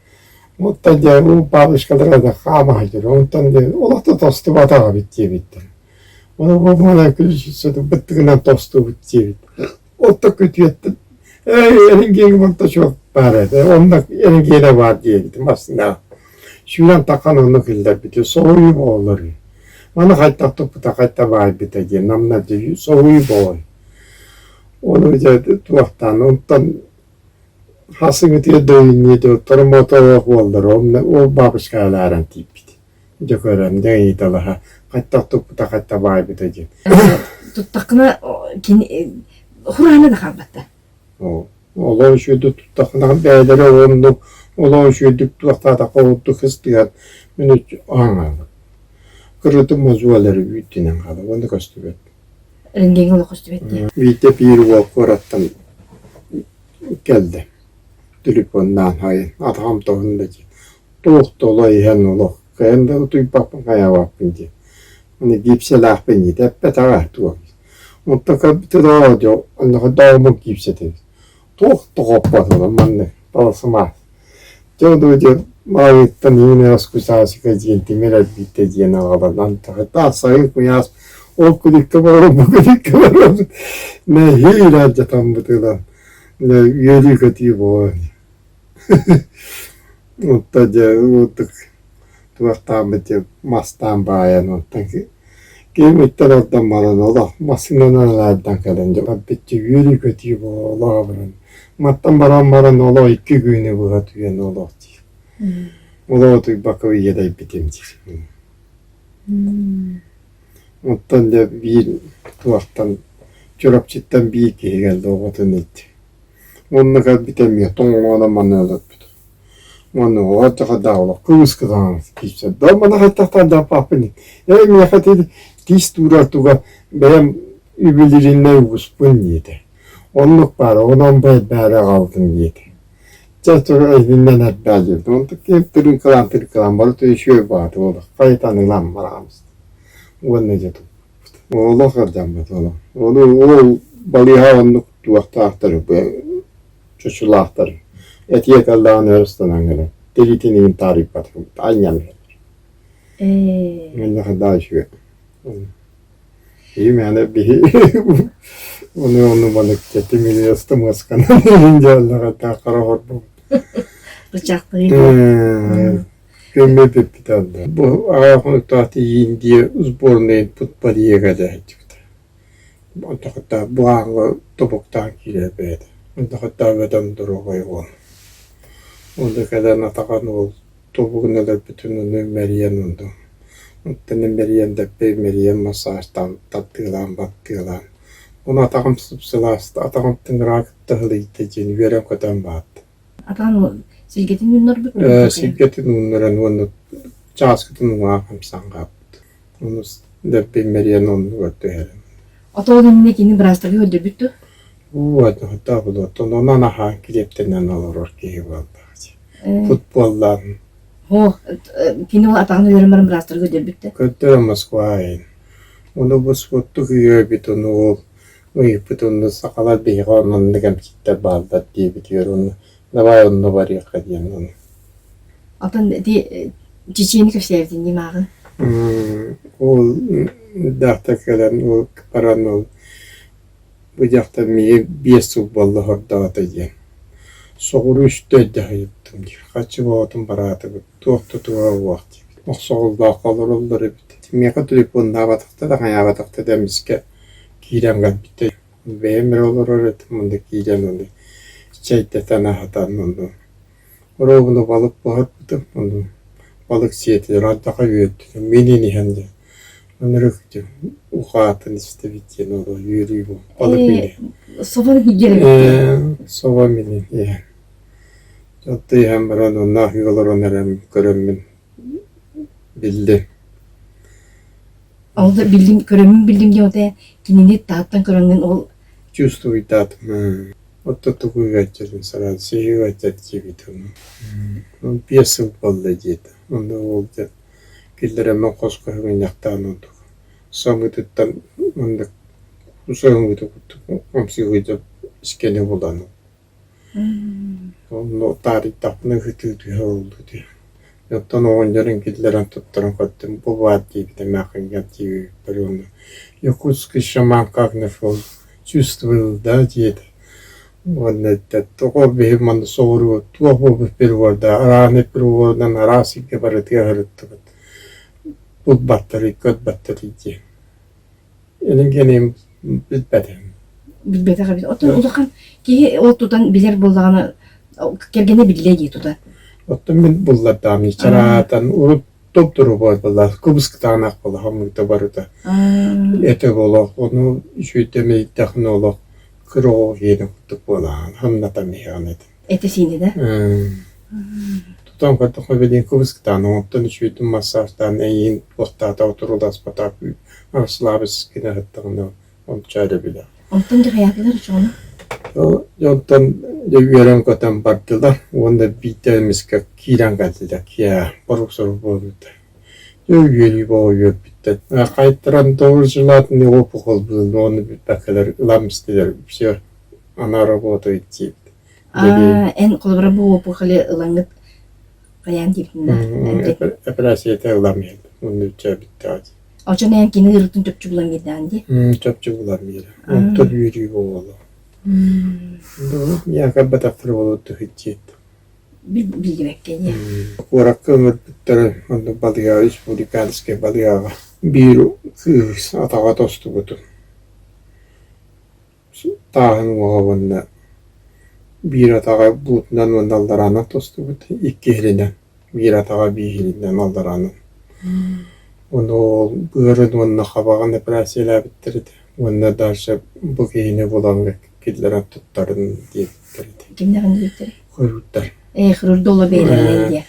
[SPEAKER 3] Оттон дьэ уу бабушкалара да хаама сылдьар, онтон дьэ олох да тостубатах эбит диэбиттэр. Ону бу манан быттыгынан тостубут диэбит. Отто күтүөттэн ээ эрингиэҥ барта суох баар этэ, онно эрингиэнэ баар диэбит массыына. Сүүрэн таххан онно киллэрбитэ, соһуйуу буолар. Маны хайдах туппута, хайдах баайбыта диэн намна соһуйуу буолар. Ону дьэ туохтаан, онтон Хасыҥытыгар да үүнньүө торомотолоох буоллар онно ол бабушкалааран тиийбит. Дьэ көрөн, дьэ ыйыталаһа, хаттах туппута, хатта баайбыта диэн.
[SPEAKER 2] Туттаххына кини хураана да хаалбатта.
[SPEAKER 3] Олоо үчүгэйдик туттаххына бэйэлэрэ оннук олоо үчүгэйдик туохтаатахха ордук ыстыган мин аҥаабыт. Кырытым мозуолары үүттүнэн хаалар уонна көстүбэт.
[SPEAKER 2] Рентгеҥҥэ олох көстүбэт дии.
[SPEAKER 3] Биирдэ биир уол куораттан кэллэ. Телефоннаан хайын атаҕым тоһунна дии. Туох да олох иһэн олох кыайан да утуйбаппын хайаабаппын дии. Аны гипсэлээхпин дии эппэтэҕэ туох. Онтон көрбүтэ доо дьэ оннооҕор доҕоммун киипсэтэбит. Туох да хоппотоҕум маннык балысымаас. Дьэ ону дьэ маайыттан иинэ раскусасика диэн тимир эрбиитэ диэн аҕалан таһытаа сайын куйаас ол күлүккэ баран бу күлүккэ баран нэһиилэ алдьатаммыт ылан үөрүү-көтүү буолан Онтон дьэ уутук туохтааммыт дьэ мастаан баайан онтон киһим иттэн ордон баран олох массыынанан ылаардан кэлэн дьэ барбычча үөрүү-көтүү буола олох абыран мантан баран баран олох икки күнү быһа түһэн олох диир олох утуйбакка иэдэйбитим диир Оттон дьэ биир туохтан Чурапчыттан биир киһи кэллэ оҕотун илдьэ Уонна кэлбитэ эмиэ тоҥолоҕунан маныалаппыт. Уонна оҕо олох кыбыс кытаанах киирсэр. Да маны хайдахтаан дьаппааппын ээ миэхэ ити тиис туурар туга бэйэм үбүлүрүннэй угуспун диэтэ. Оннук баар онон бэйбээри аҕалтым диэтэ. Чэ итиннэн эрбээ диэбит. Онтон киһим тырыыҥкалаан-тырыыҥкалаан бары үчүгэй баҕата буолла. Хайытан ылан бараамыст. Уонна дьэ Олох ырдаммыт олох. Ону ол балыыһа оннук туохтаахтар чочулаахтар этиэ кэллэҕинэ өр ыстанан кэлэн тириитин иһин таарыйбатым анньан иһэллэр.
[SPEAKER 2] Ээ.
[SPEAKER 3] Онно да үчүгэй. Киһи мээнэ биһи ону ону маннык тимири ыстымыасканан иһин дьааллаҕа хара хорбут.
[SPEAKER 2] Бычаахтыы.
[SPEAKER 3] Көмө бүппүтэ онно. Бу аҕыйах хонуктаах Индия сборнайын футболига кэлээччибит. Онтохуттаа бу ааҥҥа тобуктаан киирэр бэйэтэ. Онтохуттаа бөдөҥ доруобай уол. Онно кэлэн атаҕын уол тобугун өлөрбүтүн ону имэрийэн онно. Онтон имэрийэн дэппэ имэрийэн массажтаан тардыалаан баттыалаан. Ону атаҕым сып-сылаас атаҕым тыҥыраҕа кытта ыһылыйда диэн үөрэн-көтөн баатта.
[SPEAKER 2] Атаҕын силгэтин ууннарбыт дуо?
[SPEAKER 3] Силгэтин ууннаран уонна чааскытын уҥаах хамсаан хаалбыт. Ону дэлби имэрийэн оннугар түһэрэн.
[SPEAKER 2] Ото ол иннинэ кини быраастарга көрдөрбүт дуо?
[SPEAKER 3] Уу, одноһуттаах буолуо. Онон аһаан килиэптэнэн олорор киһи буоллаҕа дии. Футболлаан.
[SPEAKER 2] Оо, кини ол атаҕын өлөрөн баран быраастарга көрдөрбүт да?
[SPEAKER 3] Көрдөрө Москва айын. Ону бу спорттук үөрбүт, ону ол Ыйыппыт онно сахалар биһиэхэ оннук эмчиттэр бааллар диэбитигэр уонна давай онно барыахха диэн ону.
[SPEAKER 2] Атын ити Чечени кэпсээбитин дии мааҕын.
[SPEAKER 3] Ол дьахтар кэлэн ол баран ол бу дьахтар миигин биэс сыл буолла сордоото диэн. Соҕуруу үстэ дьаһайыттым диир. Хаччы оҕотун бараатыбыт, туох да туһа суох диэбит. Мохсоҕоллооххо олороллор эбит. Миэхэ телефоннаабатахта да хайаабатахта да эмискэ киирэн кэлбиттэр. Бэйэм эрэ олорор этим, онно киирэн ону чэйдэтэн аһатан ону оруобуна балык буһарбытым, ону балык сиэтилэр, ардаха үөрдүлэр, минин иһэн дьэ ынырык дьэ ухаатын истэбит диэн олох үөрүү буолла. Балык минин.
[SPEAKER 2] Собо иһигэр
[SPEAKER 3] Ээ, собо минин иһэн. Дьэ иһэн баран онно аһыы олорон эрэн көрөммүн биллим.
[SPEAKER 2] Ол да биллим, көрөммүн биллим диэн отэ кинини таһыттан көрөҥҥүн ол
[SPEAKER 3] Чувствуйдаатым. Отто тугу ыалдьарын сараан сиһи ыалдьар диэбитим. Биэс сыл буолла диэтэ. Онно ол дьэ киллэрэммин хоско сыгынньахтаан ордук. Самыытыттан маннык саһыҥыыта курдук ымсыырда искэни булан Онно таарыйдахпына ыһытыы түһэ олордо дии. Оттон оҕонньорун киллэрэн туттаран көрдүм, бу баар диэбитэ эмээххиҥҥэ диэбиппэр уонна Якутский шаман как нашел чувствовал да диэтэ. Уонна эттэ тоҕо биһи манна соҕуруу туох буолбут приборда арааны приборунан араас сиргэ барытыгар сырыттыбыт булбаттарый көрбөттөрүй диэн. Илин билбэтим.
[SPEAKER 2] Билбэтэх эбит. Оттон улахан киһи ол тутан билэр буоллаҕына кэргэнэ биллэ дии тута.
[SPEAKER 3] Оттон мин буллардаам чараатан урут топ-тору буолла кыбыскытаанах буола хамыыта барыта. Этэ олох ону үчүгэйдэмэйдэхинэ олох кыра оҕо киһини курдук буолаҕын хамнатан иһэҕин этим.
[SPEAKER 2] Этэ-сиинэ да?
[SPEAKER 3] Тутан көрдөххө билигин кыбыскытаан оҥоттон үчүгэйдик массажтаан эйиин туохтаата отуруласпатах расслабиться гына сыттаҕына онча эрэ билэр.
[SPEAKER 2] Онтон дьаһайаатылар очоҕуна?
[SPEAKER 3] Дьонтон дьэ үөрэн-көтөн бардылар уонна биирдэ эмискэ киирэн кэллилэр киэһэ борук-сорук буолбута. Дьэ үөрүү бөҕө үөрбүттэр. Хайтаран должнатный опухоль был, но ону билбэккэлэр ылан истилэр все, она работает диэбит.
[SPEAKER 2] Аа, эн холобура бу опухоли ылаҥҥыт хайаан диэбитин да
[SPEAKER 3] Операцията ылан иһэллэр. Уонна бүттэҕэ дии.
[SPEAKER 2] Очон эн кини ыарыытын чопчу булан биэрдэҕин дии?
[SPEAKER 3] Чопчу булан биэрэр. Онтон үөрүү буолуо. Миэхэ бэтэх буолуо диэт.
[SPEAKER 2] Билбэккэ дии.
[SPEAKER 3] Куоракка ыҥырбыттара онно балыыһа республиканскай балыыһаҕа биир кыыс атаҕа тостубутун Тааһын уоҕа уонна биир атаҕа буутунан уонна аллараанан тостубут, икки иһиринэн, биир атаҕа биир иһиринэн аллараанан. Ону ол быарын уонна хабаҕын операциялаабыттар этэ уонна дальше бу киһини булан киллэрэн туттарын диэбиттэр этэ.
[SPEAKER 2] Кимнээҕин диэбиттэрий?
[SPEAKER 3] Хирурдар.
[SPEAKER 2] Ээ, хирурдоло бэйэлэринэн диэ.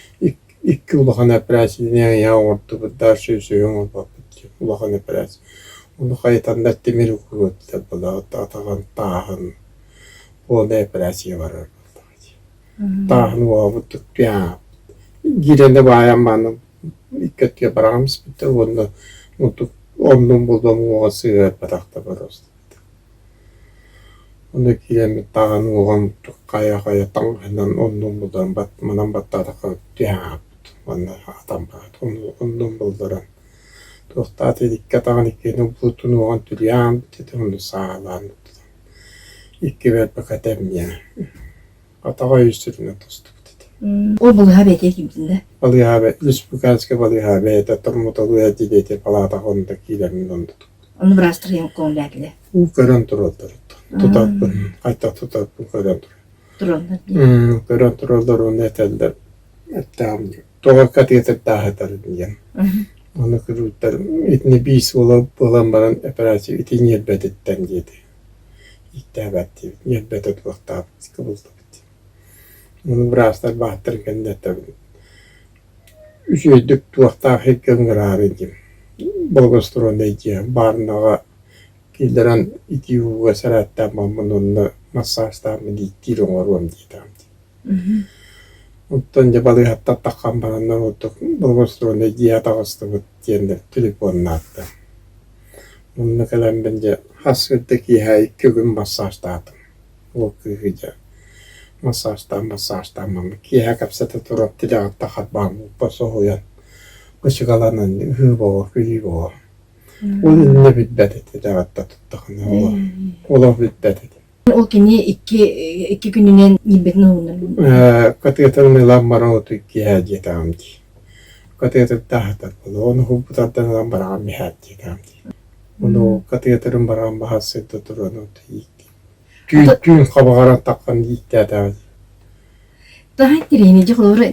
[SPEAKER 3] Икки улахан операцияны айа оҥордубут да сүөсүһү оҥорбоппут диэн улахан операция. Ону хайытаннар тимир укуруоттар буолаҕыт атаҕын тааһын полная операция барар буоллаҕа дии. Тааһын уоҕабыт киирэнэ баайан мааны икки өттүгэр бараҕам испиттэр уонна онтук оннун булан уоҕа сыһыарбатахтар просто. Ону киирэммит даҕаны уоҕум хайа-хайа таҥаһынан оннун булан манан баттаатахха түһэн хаалбыт уонна атан бараат оннун булларан туохтаата икки атаҕын иккиэн бултун уоҕун түрүйээн этэ ону саалаан икки бэрбэкэ тэмниэ Атаҕа өйүстэринэн тостубут этэ.
[SPEAKER 2] Ол балыыһа бэйэтэ киирбитин да?
[SPEAKER 3] Балыыһа республиканскай балыыһа бэйэтэ травматология отделение палаатаҕа онно киирэммин онно
[SPEAKER 2] Ону быраастар ийэм көҥүлээтилэр.
[SPEAKER 3] Уу көрөн тураллар. Тутарбын, хайдах тутарбын көрөн турар.
[SPEAKER 2] Тураллар дии.
[SPEAKER 3] Көрөн тураллар уонна этэллэр эттэҕим тоҕо катетердааһытар диэн. Ону кыргыттар итини биис буолан баран операция ити ньиэрбэтиттэн диэтэ. Ииттээбэт диэбит, ньиэрбэтэ туохтаабыт, кыбыллыбыт. Ону быраастар бааттар кэннэ этэбин үчүгэйдик туохтаах сиргэ ыҥыраары диэн благоустроеннай дьиэ баарынаҕа киллэрэн итии ууга сэрээттээн бараммын уонна массажтааммын ииттиир оҥоруом диэтэҕим дии. Оттон дьэ балыыһаттан таххан бараннар ордук благоустроеннай дьиэҕэ таҕыстыбыт диэн телефоннаатта. Онно кэлэммин дьэ хас сырда киэһэ икки күн массажтаатым. Ол кыыһы дьэ массажтаан массажтаан маннык киэһэ кэпсэтэ туран тилэҕиттэн харбаан уппа соһуйан кычыгаланан ыһыы боҕо күлүү боҕо. Ол иннэ билбэт этэ тилэҕиттэн туттахына олох билбэт этэ.
[SPEAKER 2] Ол кини икки икки күнүнэн ньирбэтин уһуннар.
[SPEAKER 3] Катыатын ылан баран оту киэһэ диэтэҕим дии. Катыатырдааһытар буолуо, ону хуппутартан ылан бараҕын биһээт диэтэҕим дии. Ону катыатырын бараҕын баһа сырда туран оту ииктим. Түүн түүн хабаҕаран таххан ииктээтэҕим дии.
[SPEAKER 2] Таһай тириини дьэ холобура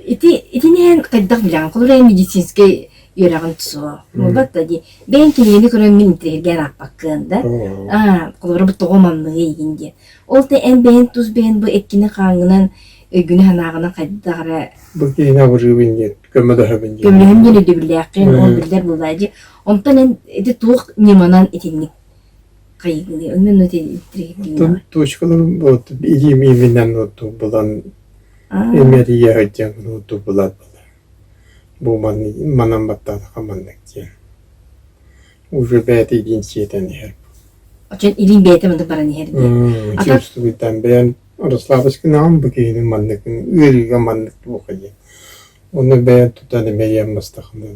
[SPEAKER 2] ити итинэн хайдах билэҕин? Холобура эн медицинскэй үөрэҕин суох. Буолбат да дии. Бэйэҥ кинигэни көрөҥҥүн интэриэһиргээн аахпаккын да. Аа, холобура бу тоҕо манныгый игин диэн. Ол да эн бэйэҥ тус бэйэҥ бу эккини-хааҥҥынан, өйгүнү-санааҕынан хайдах эрэ
[SPEAKER 3] Бу киһини абырыыбын диэн, көмөлөһөбүн диэн.
[SPEAKER 2] Көмөлөһөм диэн өйдөбүллээххин, ол биллэр буоллаа дии. Онтон эн ити туох ньыманан итинник хайыгыный? Онно
[SPEAKER 3] Оттон точкаларым вот илиим ииминэн вот булан имэрийэ сылдьан вот булар бу манан баттаатахха маннык диэн. Уже бэйэтэ илиин сиэтэн иһэр.
[SPEAKER 2] Очон илиин бэйэтэ маннык баран иһэр дии.
[SPEAKER 3] Чувствуйтан бэйэм Расслабочканаҕын бу киһини маннык ыарыыга маннык туоха диэн. Ону бэйэм тутан эмэйиэм мастахына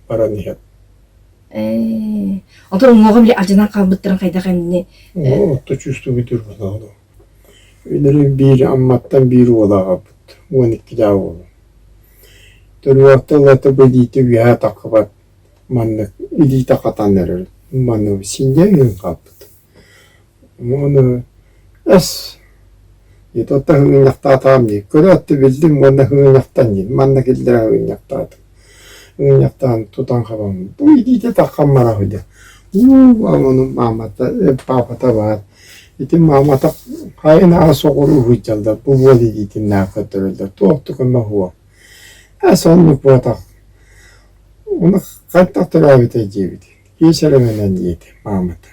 [SPEAKER 3] баран иһэр.
[SPEAKER 2] Ээ, оттон уҥуоҕа били алдьанан хаалбыттарын хайдах эмни
[SPEAKER 3] Отто чувствует урбанаҕын. Үнүрүүн биир Амматтан биир уола аҕалбыт, 12-лээх уолу. Төрүөхтэ ылата бу илиитэ үөһэ таххыбат, маннык илиитэ хатан эрэр, маннык синньэ ыһын хаалбыт. Ону эс итота ыҥньахтаатаҕым дии, көрөөт да биллим уонна ыҥньахтан дии, манна киллэрэ ыҥньахтаатым. Ыҥньахтаан тутан хабан бу илиитэ таххан барар дии. Уу ону маамата, паапата баар. Ити маамата хайын аҕа соҕуруу сылдьаллар, бу уол илиитин наах көрдөрөллөр, туох да көмө суох. Эс оннук буотах. Ону хайдах төрөөбүтэй диэбит. Киэсэрэмэнэн диэтэ маамата.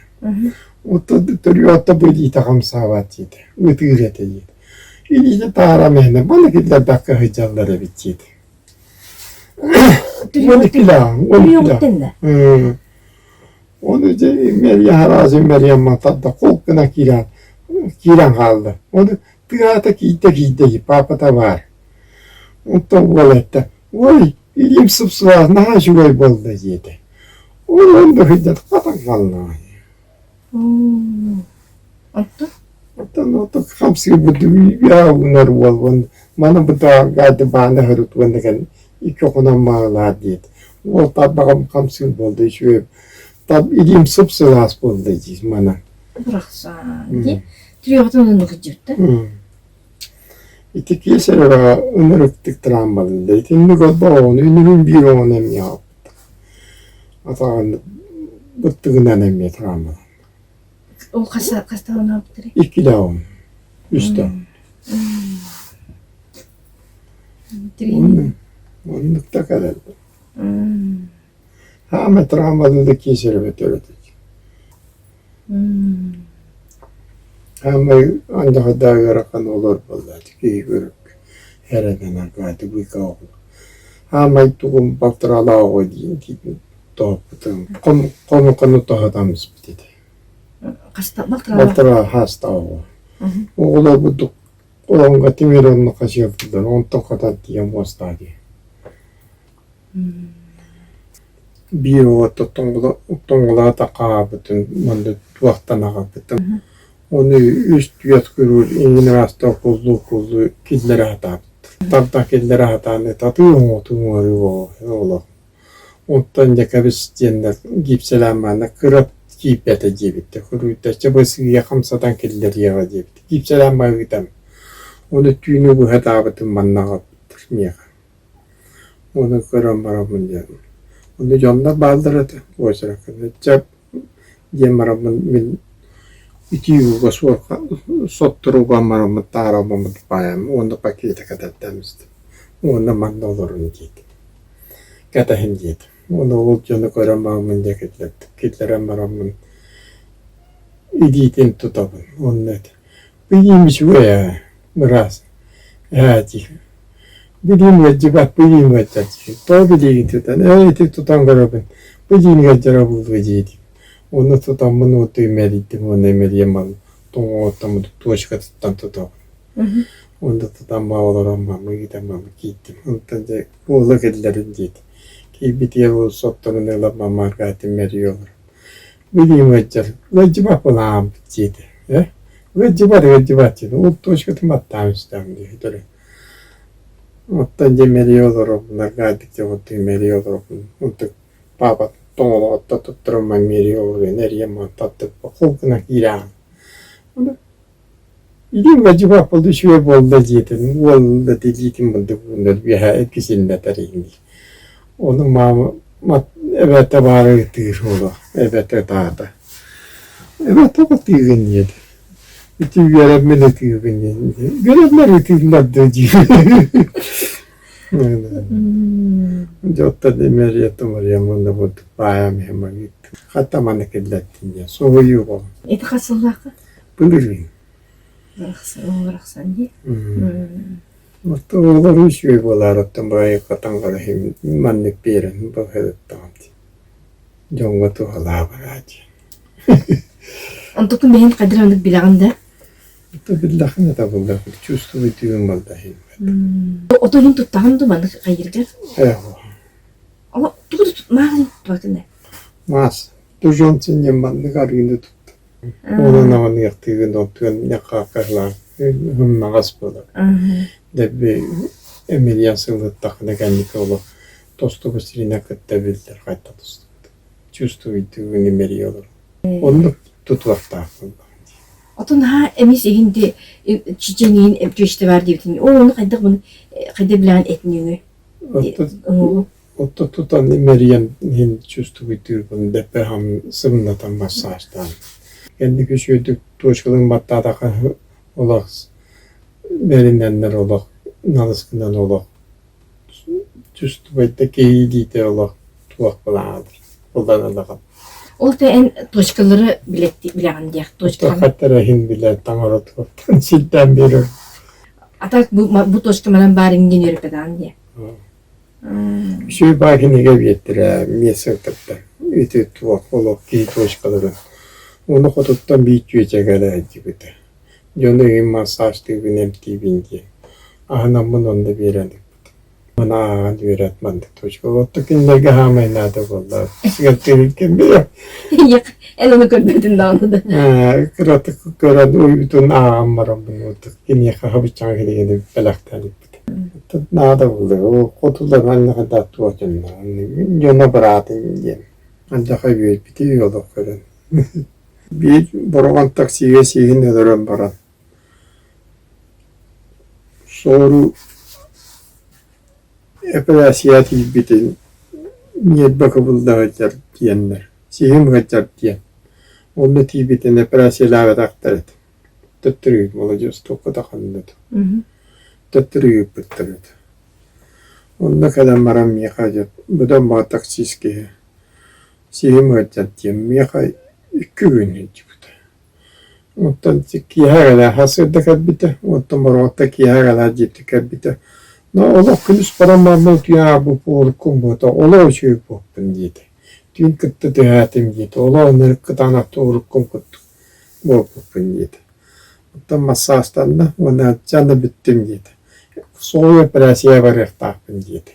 [SPEAKER 3] Оттон төрүөттэ бу илиитэ хамсаабат диэтэ, ытыыр этэ диэтэ. Илиитэ таара мээнэ маны киллэрбэккэ сылдьаллар эбит диэтэ. 12 12 Ону дьэ Мэрия Харазин Мэрия матарда хол гына киирэн киирэн хаалла. Ону тыаата киирдэ киирдэ паапата баар. Онтон уол эттэ, ой, илиим сып-сылаас наһаа үчүгэй буолла диэтэ. Ол онно сылдьан хатан хаалла.
[SPEAKER 2] Оттон?
[SPEAKER 3] Оттон оттон хамсыырбыт уунар уол маны бытааргаады баана һырыт уонна кэн икки хонон маалаар диэт. Уол тарбаҕым хамсыыр буолла үчүгэй. Там илиим сып-сылаас буолла диир манан.
[SPEAKER 2] Бырахсан дии. Түрүөҕүтүн оннук сылдьыбыт да?
[SPEAKER 3] Ити киэсэрэҕэ ынырыктык травмалыыллар. Итинник олбоҕону үнүрүүн биир оҕону эмиэ аҕалбыттар. Атаҕын быттыгынан эмиэ травмаланна.
[SPEAKER 2] Ол хас хаста оҕону аҕалбыттарый?
[SPEAKER 3] Иккилэ оҕону. Үстэ. Оннук да кэлэллэр. Хаама травмалыы да киэсэрэбэ төрөтүт. Хаамай андаҕардаах ыарахан олор буоллаат киһи көрүк эрэнэн аргааты быыка оҕолор. Хаамай тугум балтаралаах оҕо диэн диэн тоһоппутум. Хомуканы тоһотон испит этэ. Балтараа хааста оҕо. Оҕолор бурдук олоҥҥо тимир онно хасыардылар, онтон хатан тиийэн муостаа дии. Биир уота тоҥолоото хаабытын манна туохтан аҕалбытым. Ону үс-түөрт күрүүр иҥин ыраастаах куллуу-куллуу киллэрэ сатаабыттар. Тарда киллэрэ сатаан татыы оҥотуу оҥоруу олох. Онтон дьэ кэбис диэннэр гипсэлээн бараннар кыра киирбэтэ диэбиттэр. Күрүүтэ бу сыыйа хамсатан киллэриэҕэ диэбит. Гипсэлээн барыытам. Ону түүнү быһа ытаабытым манна аҕалбыттар миэхэ. Ону көрөн бараммын диэн Ону дьоннор бааллар этэ уочаракка чэ диэн бараммын мин итии ууга суорҕан соттору уган бараммын тааралбаммын баайаммын уонна пакета кэтэрдэм истим уонна манна олорун диэтим кэтэһин диэтим уонна ол дьону көрөн бараммын дьэ киллэрдим киллэрэн бараммын илиитин тутабын уонна этэ билиим үчүгэй ээ быраас ээ диир Билиим ыалдьыбат, билиим ыалдьар дии. Тоҕо билиигин тутан, ээ ити тутан көрөбүн, билиим ыалдьара буолуо диэтим. Уонна тутаммын уоту имэрийдим уонна имэрийэн баран тоҥоҕоттон точкатыттан тутабын. Уонна тутан баа олорон баран ыытан баран киирдим. Онтон дьэ уола киллэрин диэтим. Киирбитигэр уол сотторун ылан мамааргаатым имэрийэ олорон. Билиим ыалдьар, ыалдьыбат былааммыт диэтэ. Ээ ыалдьыбат, ыалдьыбат диэтэ. Ол точкатын баттаан истэҕим дии өтөрү. Оттон дьэ мэрийэ олоробун, аргаайдык дьэ оттон мэрийэ олоробун. Онтук паапа тоҥолоҕотто туттарымман мэрийэ олоруон эрийэн мантаттык хол гына киирээҕин. Ону илиим мадьыбаах буолла үчүгэй буолла диэтин, уол да илиитин булдук ууннар үөһэ иккисиннэтэр иһин. Ону маама эбэтэ баара ытыыр уола, эбэтэ ытаата. Эбэтэ ытыыгын диэтэ. Ити үөрэммин ытыыбын диэн. Үөрэммэр ытыыллар да диир. Дьэ оттон имэрийэ тумарыйа мунна бурдук баайам иһин магыыттым. Хата маны киллэрдин диэн соһуйуу буолла.
[SPEAKER 2] Ити хас сыллаахха?
[SPEAKER 3] Былырыын.
[SPEAKER 2] Барахсан дии.
[SPEAKER 3] Оттон оҕолор үчүгэй буолаар оттон баайы хатан қараһым маннык биэрэн баһыттаҕым дии. Дьоҥҥо туһалаабара дии.
[SPEAKER 2] Онтукун бэйэн хайдах оннук билэҕин да?
[SPEAKER 3] Это биллэххинэ табыллар, чувствую түүн балдаһыйбат.
[SPEAKER 2] Ото иһин туттаҕын дуу маннык хайыыргар?
[SPEAKER 3] Ээ,
[SPEAKER 2] Ама тугу да мааһын туттубатын ээ?
[SPEAKER 3] Маас. Дужон синньэн маннык арыыны тутта. Онон аҕыныахтыыгын онтуон ньахааккаһылаан ымнаҕас буолар. Дэбби эмилиэн сылыттаххына кэнники олох тостубут сиринэ кытта биллэр хайта тостубут. Чувствуйдуугун имэрийэ олорор. Оннук тутуохтаахпын
[SPEAKER 2] Отон наһаа эмис иһин ди чечениин түөстэ баар диэбитин оо ону хайдах муну хайда билэҕин этиниҥи
[SPEAKER 3] Отто тутан имэрийэн иһин чувствуйдуурбун дэппэһам сымнатан массажтаан. Кэнники үчүгэйдик точкаларын баттаатахха олох бэринэннэр олох налыскынан олох чувствуйда киһи илиитэ олох туох былааныр ылан ылаҕын.
[SPEAKER 2] Ол да эн точкалары билэҕин диэх точкалары.
[SPEAKER 3] Хаттара иһин билэр таҥара туоттан сирдээн биэрэр.
[SPEAKER 2] А так бу, бу точка манан баар ингин үөрэппэтэҕин диэ.
[SPEAKER 3] Үчүгэй баа кинигэ биэртэрэ эмиэ сырдатта. Ити туох олох киһи точкаларын. Ону хотуттан биир чүөчэ кэлэ сылдьыбыта. Дьону иһин массажтыыбын, эмтиибин диэн. Аһынаммын онно биэрэн ыыппытым. Маны ааҕан үөрэт маннык точка. Оттон кинилэргэ хаамай наада буолла. Сигэттэрин билэр.
[SPEAKER 2] Эн ону көрбөтүн даҕаны да.
[SPEAKER 3] Кыратык көрөн уйбутун ааҕан бараммын киниэхэ хабыччаҥа кинигэни бэлэхтээн ыыппытым. Наада буолла. Хотулар маннык да туох дьоно быраатын диэн. Андьаха үөрбүтүй олох көрөн. Биир бороҕон таксига сиигин өлөрөн баран соҕуруу эпэрээссийэ тиийбитин ньиэрбэ кыбылла сылдьар диэннэр, сиһим ыалдьар диэн. Онно тиийбитин эпэрээссийэлээбэтэхтэр этэ. Төттөрү маладьыас туохха да ханна да. Төттөрү ыыппыттар этэ. Онно кэлэн баран миэхэ дьэ быдан баҕа таксист киһи сиһим ыалдьар диэн миэхэ икки күн илдьибитэ. Оттон киэһэ кэлэ сарсыарда кэлбитэ, оттон бороҕотто киэһэ кэлэ дьиэти кэлбитэ. Но олох күнүс баран баран утуйан хаалбыт буолуккун буота, олох үчүгэй буолпун диэтэ. Түүн кытта түһээтим диэтэ, олох ынырык кытаанахтык уруккум курдук буолбуппун диэтэ. Оттон массаастанна уонна дьэ бүттүм диэтэ. Суолу эпэрээссийэ барыахтаахпын диэтэ.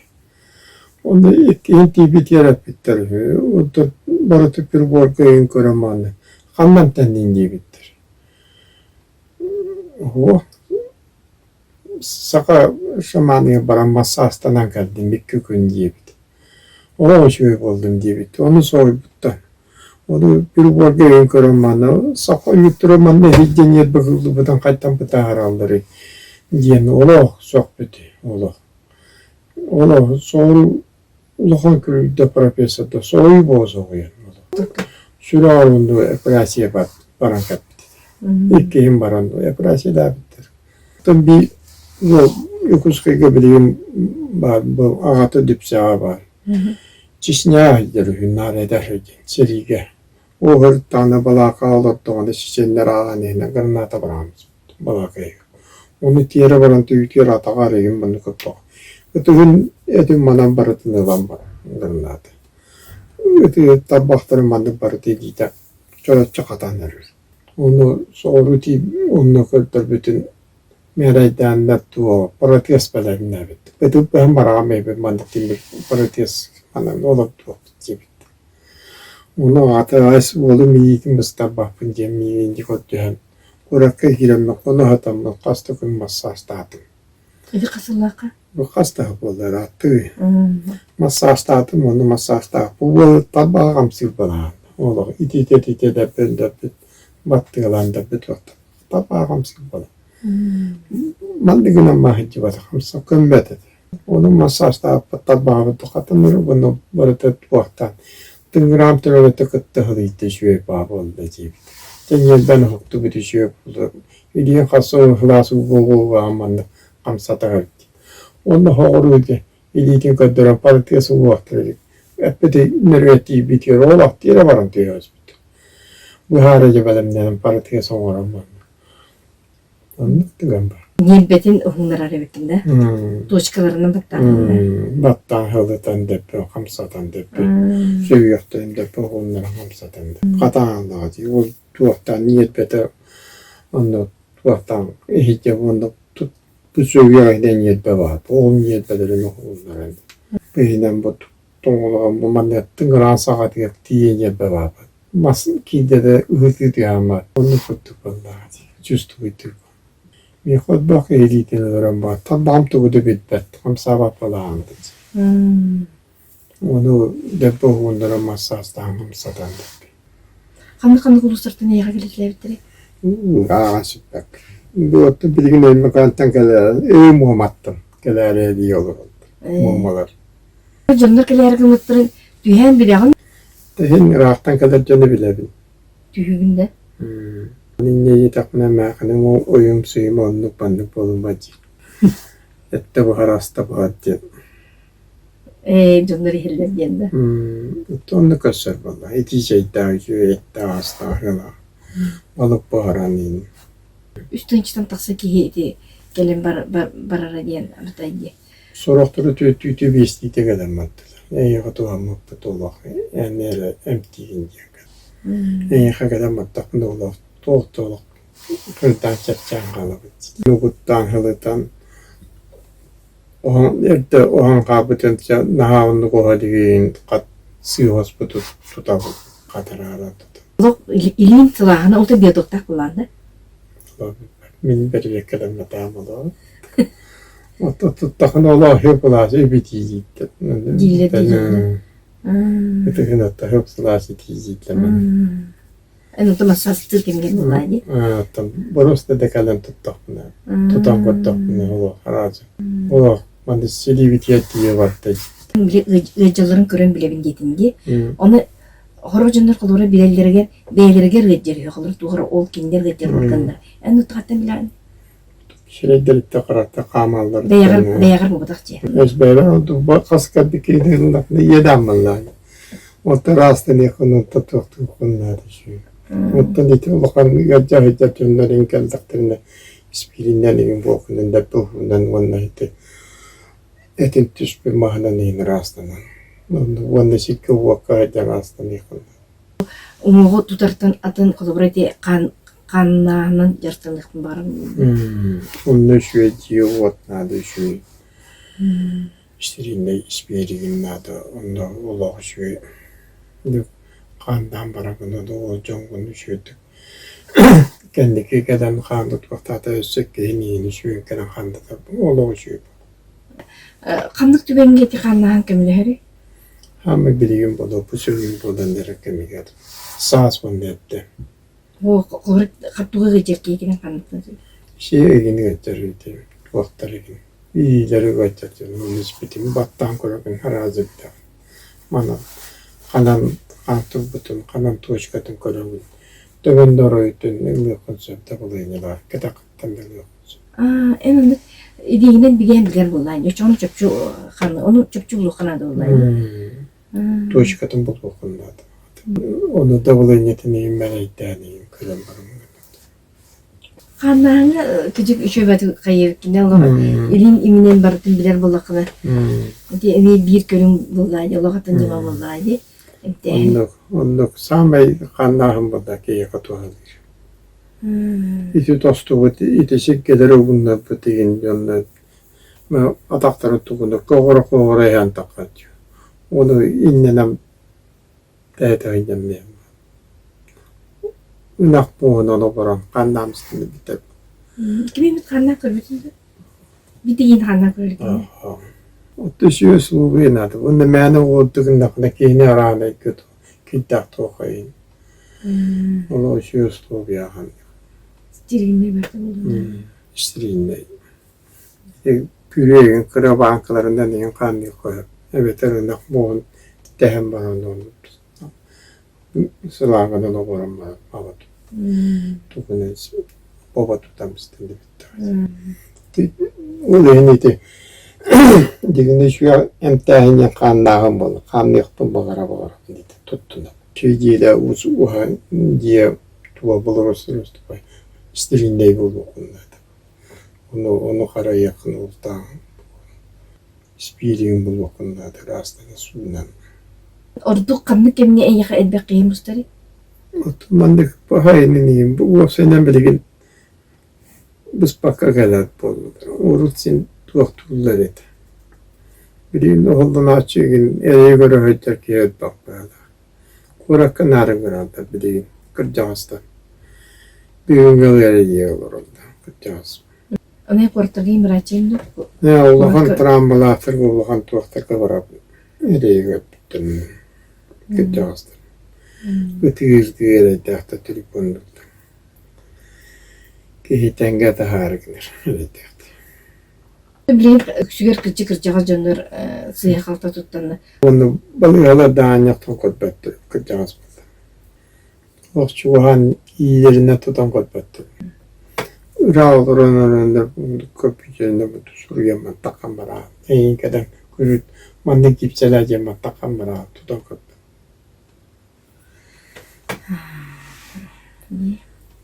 [SPEAKER 3] Онно иккиһин тиийбитигэр эппиттэр үһү, онтон барыта приборга ыйан көрөн мааны ханна эмтэнниҥ диэбиттэр. Оһуо, саха шаманыгар баран массаастанан кэллим икки күн диэбит. Олох үчүгэй буоллум диэбит. Ону соһуйбуттар. Ону приборга ыйан көрөн мааны саха ойууттара манна иһирдьэ ньиэрбэ кыыллыбытын хайтан бытааралларый диэн олох сөхпүт олох. Ону соҕуруу улахан күрүйдэ профессорда соһуйуу буола соһуйан сүрэҕэр онно операция баран кэлбит. Иккиһин баран операциялаабыттар. Оттон биир уол Якутскайга билигин баар бу аҕата Дүпсэҕэ баар. Чечня сылдьар үһү наар эдэр сылдьан сэриигэ. Уоһуруттаҕына балаакаҕа олордоҕуна чеченнэр ааҕан иһинэ граната быраҕан балаакайга. Ону тиэрэ баран түбүтүөр атаҕар игин маннык көппөх. Ытыгын этин манан барытын ылан баран граната. Ыты тарбахтарын маннык барыта илиитэ чороччу хатан эрэр. Ону соҕуруу тиий онно көрдөрбүтүн мээрэйдээннэр туох протез бэлэмнээбит. Ытык быһан бараҕам эбит маннык тимир протез манан олордуохпут диэбит. Ону аҕата аас уолум илиитин быстарбаппын диэн миигин дии көрдөһөн Куоракка киирэммин хоно сытаммын хас да күн массаастаатым.
[SPEAKER 2] Ити хас сыллаахха?
[SPEAKER 3] Бу хас да буолла ырааттыы. Массаастаатым уонна массаастаах бу тарбаҕа хамсыыр балаһан. Олох итиитэ-итиитэ дэппин дэппит баттыалаан дэппит тарбаҕа хамсыыр балаһан. Маннык гынан маһыйдьыбатах хамса көммөт этэ. Ону массаастаабыппыт тарбаҕабыт хатанар уонна барыта туохтаан тыҥыраам төбөтө кытта ыһылыйда үчүгэй баа буолла диэбит. Тэҥиэрбэн уһуктубут үчүгэй буолла. Илиим хас сылаас уу манна хамсатар эбит. Уонна хоҕуруу дьэ илиитин көрдөрөн партия уһуохтар эбит. Эппити нөрүө тиийбитигэр олох тиэрэ баран түһээспит. Быһаара дьэ бэлэмнэнэн партия оҥорон манна. Оннук түгэн бар.
[SPEAKER 2] Ньиэрбэтин уһуннарар эбиккин да? Точкаларынан баттаатыҥ да?
[SPEAKER 3] Баттаан хылытан дэппэ, хамсатан дэппэ, сүһүөхтэрин дэппэ уһуннаран хамсатан дэппэ. Хатааннаҕа дии, ол туохтаан ньиэрбэтэ онно туохтаан иһитэ уонна бу сүһүөх иһинэн ньиэрбэ баар, ол ньиэрбэлэрин уһуннаран иһинэн бу тоҥолоҕон бу манна тыҥыраан саҕатыгар тиийэ ньиэрбэ баар Мас киирдэ да ыһытыы түһээн оннук курдук буоллаҕа дии, чувствуйдуур. Миэхэ отбох илиитин олорон баар, тарбаҕым тугу да билбэт, хамсаабат балаҕан Ону дэббэ уһууннаран массаастаан хамсатан дэппит.
[SPEAKER 2] Ханнык-ханнык улуустартан эйиэхэ кэлитэлээбиттэрий?
[SPEAKER 3] Ааҕан сүппэккэ. Бу оттон билигин Өймөкөөнтөн кэлээр, өй муоматтан кэлээрээ дии олороллор, муомалар.
[SPEAKER 2] Дьоннор кэлээри гыммыттарын түһээн билэҕин
[SPEAKER 3] Иһин ыраахтан кэлэр дьону билэбин.
[SPEAKER 2] Түһүүгүн да?
[SPEAKER 3] Инньэ диэтэхпинэ эмээххиним уйум-суйум оннук-маннык буолуммат дии. Эттэ буһар, аста буһар диэн.
[SPEAKER 2] Ээ, дьоннор иһэллэр диэн да.
[SPEAKER 3] Онно көрсөр буолла. Итии чэйдээх, үчүгэй эттээх астаах ыалаах. Балык буһаран иин.
[SPEAKER 2] Үс тыһыынчаттан тахса киһи ити кэлин барара диэн арытай дии.
[SPEAKER 3] Сорохтору түөртүүтэ биэстиитэ кэлэн бардылар. Эйиэхэ туһаммыппыт олох эн эрэ эмтиигин диэн. Эйиэхэ кэлэн бардахпына олох туох да олох кырдаан чэпчээн хаалабыт. Нугуттаан сылытан Эрдэ уһаан хаалбытын наһаа оннук уһа илигин хат сыыһаспыты тутабын хатараара тутан.
[SPEAKER 2] Олох илиин сылааһына ол да биотоктаах буоллаҕына
[SPEAKER 3] Мин бэрэбиэркэлэммэтэҕим олоҕу. Туттахына олох үп-сылаас үп-итиилииттэн.
[SPEAKER 2] Дииллэр дииллэр.
[SPEAKER 3] Ытыгын отто үп-сылаас итиилииттэн.
[SPEAKER 2] Эн онто массажтыыр кэмҥэр буоллаа дии.
[SPEAKER 3] Оттон боруоста да кэлэн туттахпына, тутан көрдөхпүнэ олох араадьы. Олох манна силиибитигэр тиийэ барда.
[SPEAKER 2] Били ыалдьалларын көрөн билэбин диэтин дии. Ону хороо дьоннор холобура билэллэригэр бэйэлэригэр ыалдьар үһү холобура туох эрэ ол кинилэр ыалдьар органнар. Эн утаҕыттан билэҕин?
[SPEAKER 3] Сирэйдэриттэн харахта хаамаллар.
[SPEAKER 2] Бэйэҕэр бэйэҕэр буолбатах дии.
[SPEAKER 3] Өс бэйэбэр ордук хас кэрдиккиин иэдээн баллаан. Оттон ыраастаныаххын, онтон туохтуоххун наада үчүгэй. Оттон ити улахан ыалдьа сылдьар дьоннорун кэллэхтэринэ испииринэн игин буолкунан дэппэ уһуунан уонна ити этин түспүт маһынан иһин ыраастанан. Уонна сиргэ уокка сылдьан ыраастаныаххын
[SPEAKER 2] Уҥуоҕу тутартан атын холобура ити хаан хааннааһынан дьарыктаныахпын баҕарабын.
[SPEAKER 3] Онно үчүгэй дьиэ уот наада үчүгэй. Стерильнай испиэригин наада, онно олох үчүгэй хааннаан барабын, ол дьоҥҥун үчүгэйдик кэнники кэлэн хаан тутуохтаата өссө киһи миигин үчүгэй кэлэн хаандатар олох үчүгэй
[SPEAKER 2] Ханнык түгэҥҥэ ити хааннааһын көмөлөһөрүй?
[SPEAKER 3] Хааммыт билигин буолуо, сүрүн буолан эрэр кэмигэр саас уонна эрдэ.
[SPEAKER 2] Туга ыалдьар киһитинэн ханныктан
[SPEAKER 3] Сиэ игин ыалдьар ити туохтар игин Иилэри ыалдьар дьон испитин баттаан көрөбүн араазырда. Манан ханан хаан турбутун, ханан точкатын көрөбүн. Төбөн да оройутун ылыаххын сөп да балыыһалаах кэтэххиттэн да ылыаххын сөп.
[SPEAKER 2] Аа, эн оннук идиигинэн бигээн билэр буоллаан. Очоҕун чопчу ханы, ону чопчу булуохха наада буоллаан.
[SPEAKER 3] Точкатын булуоххун наада. Ону давлениетын иһин мэнэйдээн иһин көрөн баран
[SPEAKER 2] Хааннааһыҥҥа кыдьык үчүгэйбэтик хайыыркина олох илин иминэн барытын билэр буоллаххына ити эмиэ биир көрүҥ буоллаа дии олох атын ньыма буоллаа дии эмтээһин.
[SPEAKER 3] Оннук, оннук саамай хааннааһын буолла киһиэхэ туһалыыр. Ити тостубут, ити сиргэлэри угуннарбыт игин дьонно атахтарын тугуна көҕөрө-көҕөрө иһэн таххар Ону иннинэн Тээтэҕинньэммиэм Ынах муоһунан олорон ханнаамсытын бүтэр
[SPEAKER 2] Ким эмит ханна көрбүтүн да? Битигин ханна көрбүтүн
[SPEAKER 3] Отто үсүө слугуй наада. Уонна мээнэ уолдугуннахына киһини араанайгыт кийдээх туохайын. Ол үсүө условияхан.
[SPEAKER 2] Стерильнэй барта буолуо.
[SPEAKER 3] Стерильнэй. Күрүөйүн кыра бааҥкаларынан иһин хаанныыр эбэтэр ынах муоһун тэһэн баран сылааҕынан оборон баран аҕат тугунан бобо тутан Ол иһин ити дьигини үчүгэй эмтээһин диэн хааннааҕым буолла хаанныахпын баҕара-баҕарабын ити туттунабын. Үчүгэй дьиэлэ уһа дьиэ тула былыргы стерильнэй буолуоххун наада. Ону ону харайыаххын ултаан испииригин булуоххун наада ыраастана суунан.
[SPEAKER 2] Ордук ханнык кэмҥэ эйиэхэ элбэх киһи мустарый?
[SPEAKER 3] Маннык баһайын уопсайынан билигин быспакка кэлэр буоллулар. Урут син туохтууллар этэ. Билигин оһоллонооччу игин эрэйи көрө сылдьар киһи элбэх быһыылаах. Куоракка наарын гыналлар билигин кырдьаҕастар. Бүгүҥҥү эрийэ олороллор кырдьаҕас.
[SPEAKER 2] Аны куораттарга врачи дуу?
[SPEAKER 3] Ээ, улахан травмалаахтарга улахан туохтарга барабын. Эрэйи көрбүттэр кырдьаҕастар. Ытыыр-ытыыр эрэйдээхтэр телефоннууллар. Киһи тэҥҥэ таһаары гынар эрэйдээхтэр.
[SPEAKER 2] Билигин үксүгэр кырдьы-кырдьаҕас дьоннор сыыһа-халта туттанна.
[SPEAKER 3] Уонна балыыһалар да аанньахтан көрбөттөр кырдьаҕас буолла. Олох чугаһаан иилэринэн тутан көрбөттөр. Ыраах олорон олороннор көппүтүнэн суруйаммын таххан бараан эйигин кэлэн күрүт Маннык гипсэлээ диэн баттаххын бараҕын тутан көрбүт.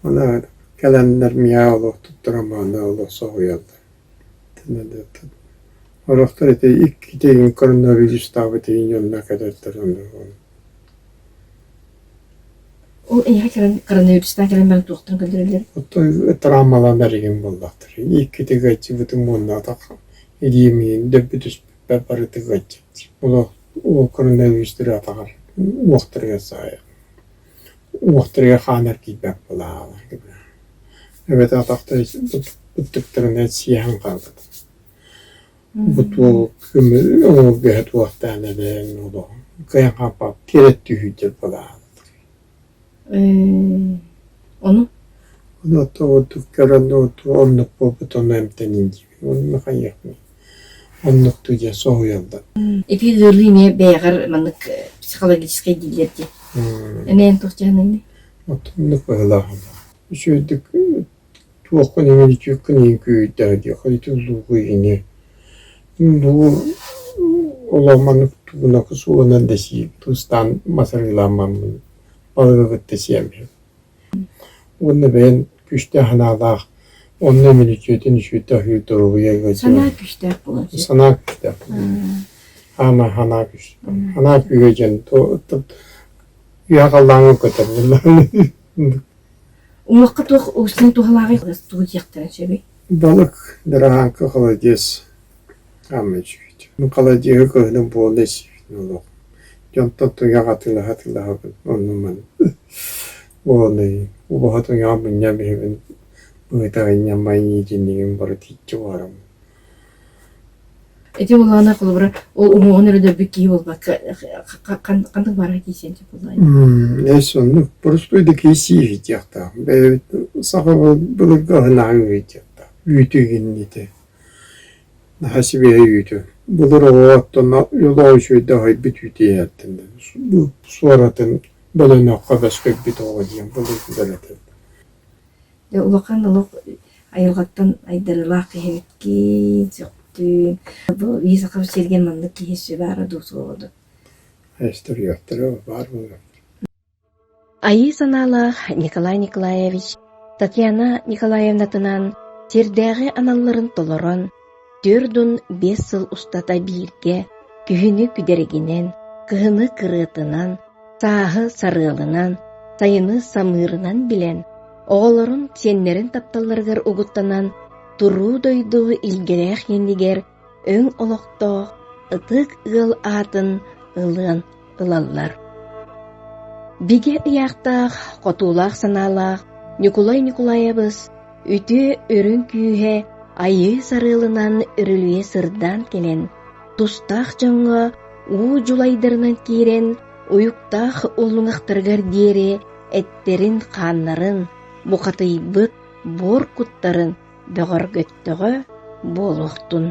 [SPEAKER 3] Аны кэлэннэр миэхэ олох туттаран мааны олох соһуйаллар. Орохтор ити иккитигин коронавирустаабыт иһин дьонно кэлэртэр онно
[SPEAKER 2] Ол эйиэхэ кэлэн коронавирустаан кэлэн баран туохтан көрдөрөллөр?
[SPEAKER 3] Оттон травмаланар игин буоллахтар. Иккитиг ыалдьыбытым уонна атах илиим иһин дөббү түспүппэр барытык ыалдьыбыт. Олох ол коронавирустары атаҕар уохтарыгар саайар. Уохтарыгар хаан эргийбэт буолаалар. Эбэтэр атахтара быттыктарынан сиэһэн хаалбыт. Бу туох оҥорбуһа туохтаан эбээн олох кыайан хаалбат тиэрэ түһүүтэ буолаалар.
[SPEAKER 2] Ону?
[SPEAKER 3] Ону ордук көрөн оннук буолбут ону эмтэниин диибин. Онно хайыахпыный? Оннук дуу диэн соһуйаллар.
[SPEAKER 2] Ити ыарыы эмиэ бэйэҕэр маннык психологическай дииллэр дии. Эмиэ эн туох дьаһаныҥный?
[SPEAKER 3] Оннук быһыылаах. Үчүгэйдик туоххун иҥин үтүөккүн иһин күүһүйдэҕэ диэх ити улуугу ини бу олох маннык тугунаку суолунан да сии тустаан масарыылааммаммын балыгы кытта сиэм Уонна бэйэм күүстээх санаалаах, онно мин үтүөтүн үчүгэйдик аһыыр доруобуйа ыалдьыам.
[SPEAKER 2] Санаа күүстээх буолан сөп.
[SPEAKER 3] Санаа күүстээх буолан. Хаама санаа күүстээх. Санаа күүһэ диэн үөһэ халлааҥҥа көтөр
[SPEAKER 2] Уҥуохха туох устун туһалааҕый тугу диэхтэрин сөбүй?
[SPEAKER 3] Балык, дыраһааҥкы, холодец. Аама үчүгэй. Холодеһы кыһыны буола сиибин олох. Дьонтон туйах атыылаһа атыылаһабын оннуман уолунай убаһа туйаҕа мунньан иһэбин быһыта ньамай итиннигин бары тииччэ уһарым.
[SPEAKER 2] Ити буоллаҕына холобура ол уҥуоҕун эрэ өлөрбүт киһи буолбакка ханнык баара киирсиэн сөп буоллаҕай?
[SPEAKER 3] Эс оннук боростуой да киһи сииһитиэхтээх. Бэйэбит саха былыргы аһын аһыҥ Үүтү гиннити. Наһаа сибиэһэй үүтү. Былыр оҕо оттон олох үчүгэйдик аһыйбыт үүтү иһэртэн суоратын бөлөнөххө бөскөйбүт оҕо диэн былыргылар этэллэр.
[SPEAKER 2] Дьэ улахан олох айылҕаттан айдарыылаах киһи эбиккин, сөхтүм. Бу биһи сахабыт сиригэр маннык киһи өссө баара дуу суоҕа дуу?
[SPEAKER 3] Эстэр баар буолар.
[SPEAKER 1] Айыы санаалаах Николай Николаевич Татьяна Николаевнатынаан сирдээҕи аналларын толорон, 45 сыл устата бииргэ күһүнү күдэригинэн, кыһыны кырыатынан, сааһы сарыалынан, сайыны самыырынан билэн, оҕолорун, сиэннэрин тапталларыгар угуттанан, туруу дойду илгэлээх иэнигэр өҥ олохтоох ытык ыал аатын ылыан ылаллар. Бигэ ыйаахтаах, хотуулаах санаалаах Ньукулай Ньукулаайабыс үтүө үрүҥ күүһэ айыы сарыалынан үрүлүйэ сырдаан кэлэн, тустаах дьоҥҥо уу дьулайдарынан киирэн, уйуктаах уллуҥахтарыгар диэри эттэрин-хааннарын, бухатыйбыт буор куттарын бөҕөргөттөҕө буолуохтун.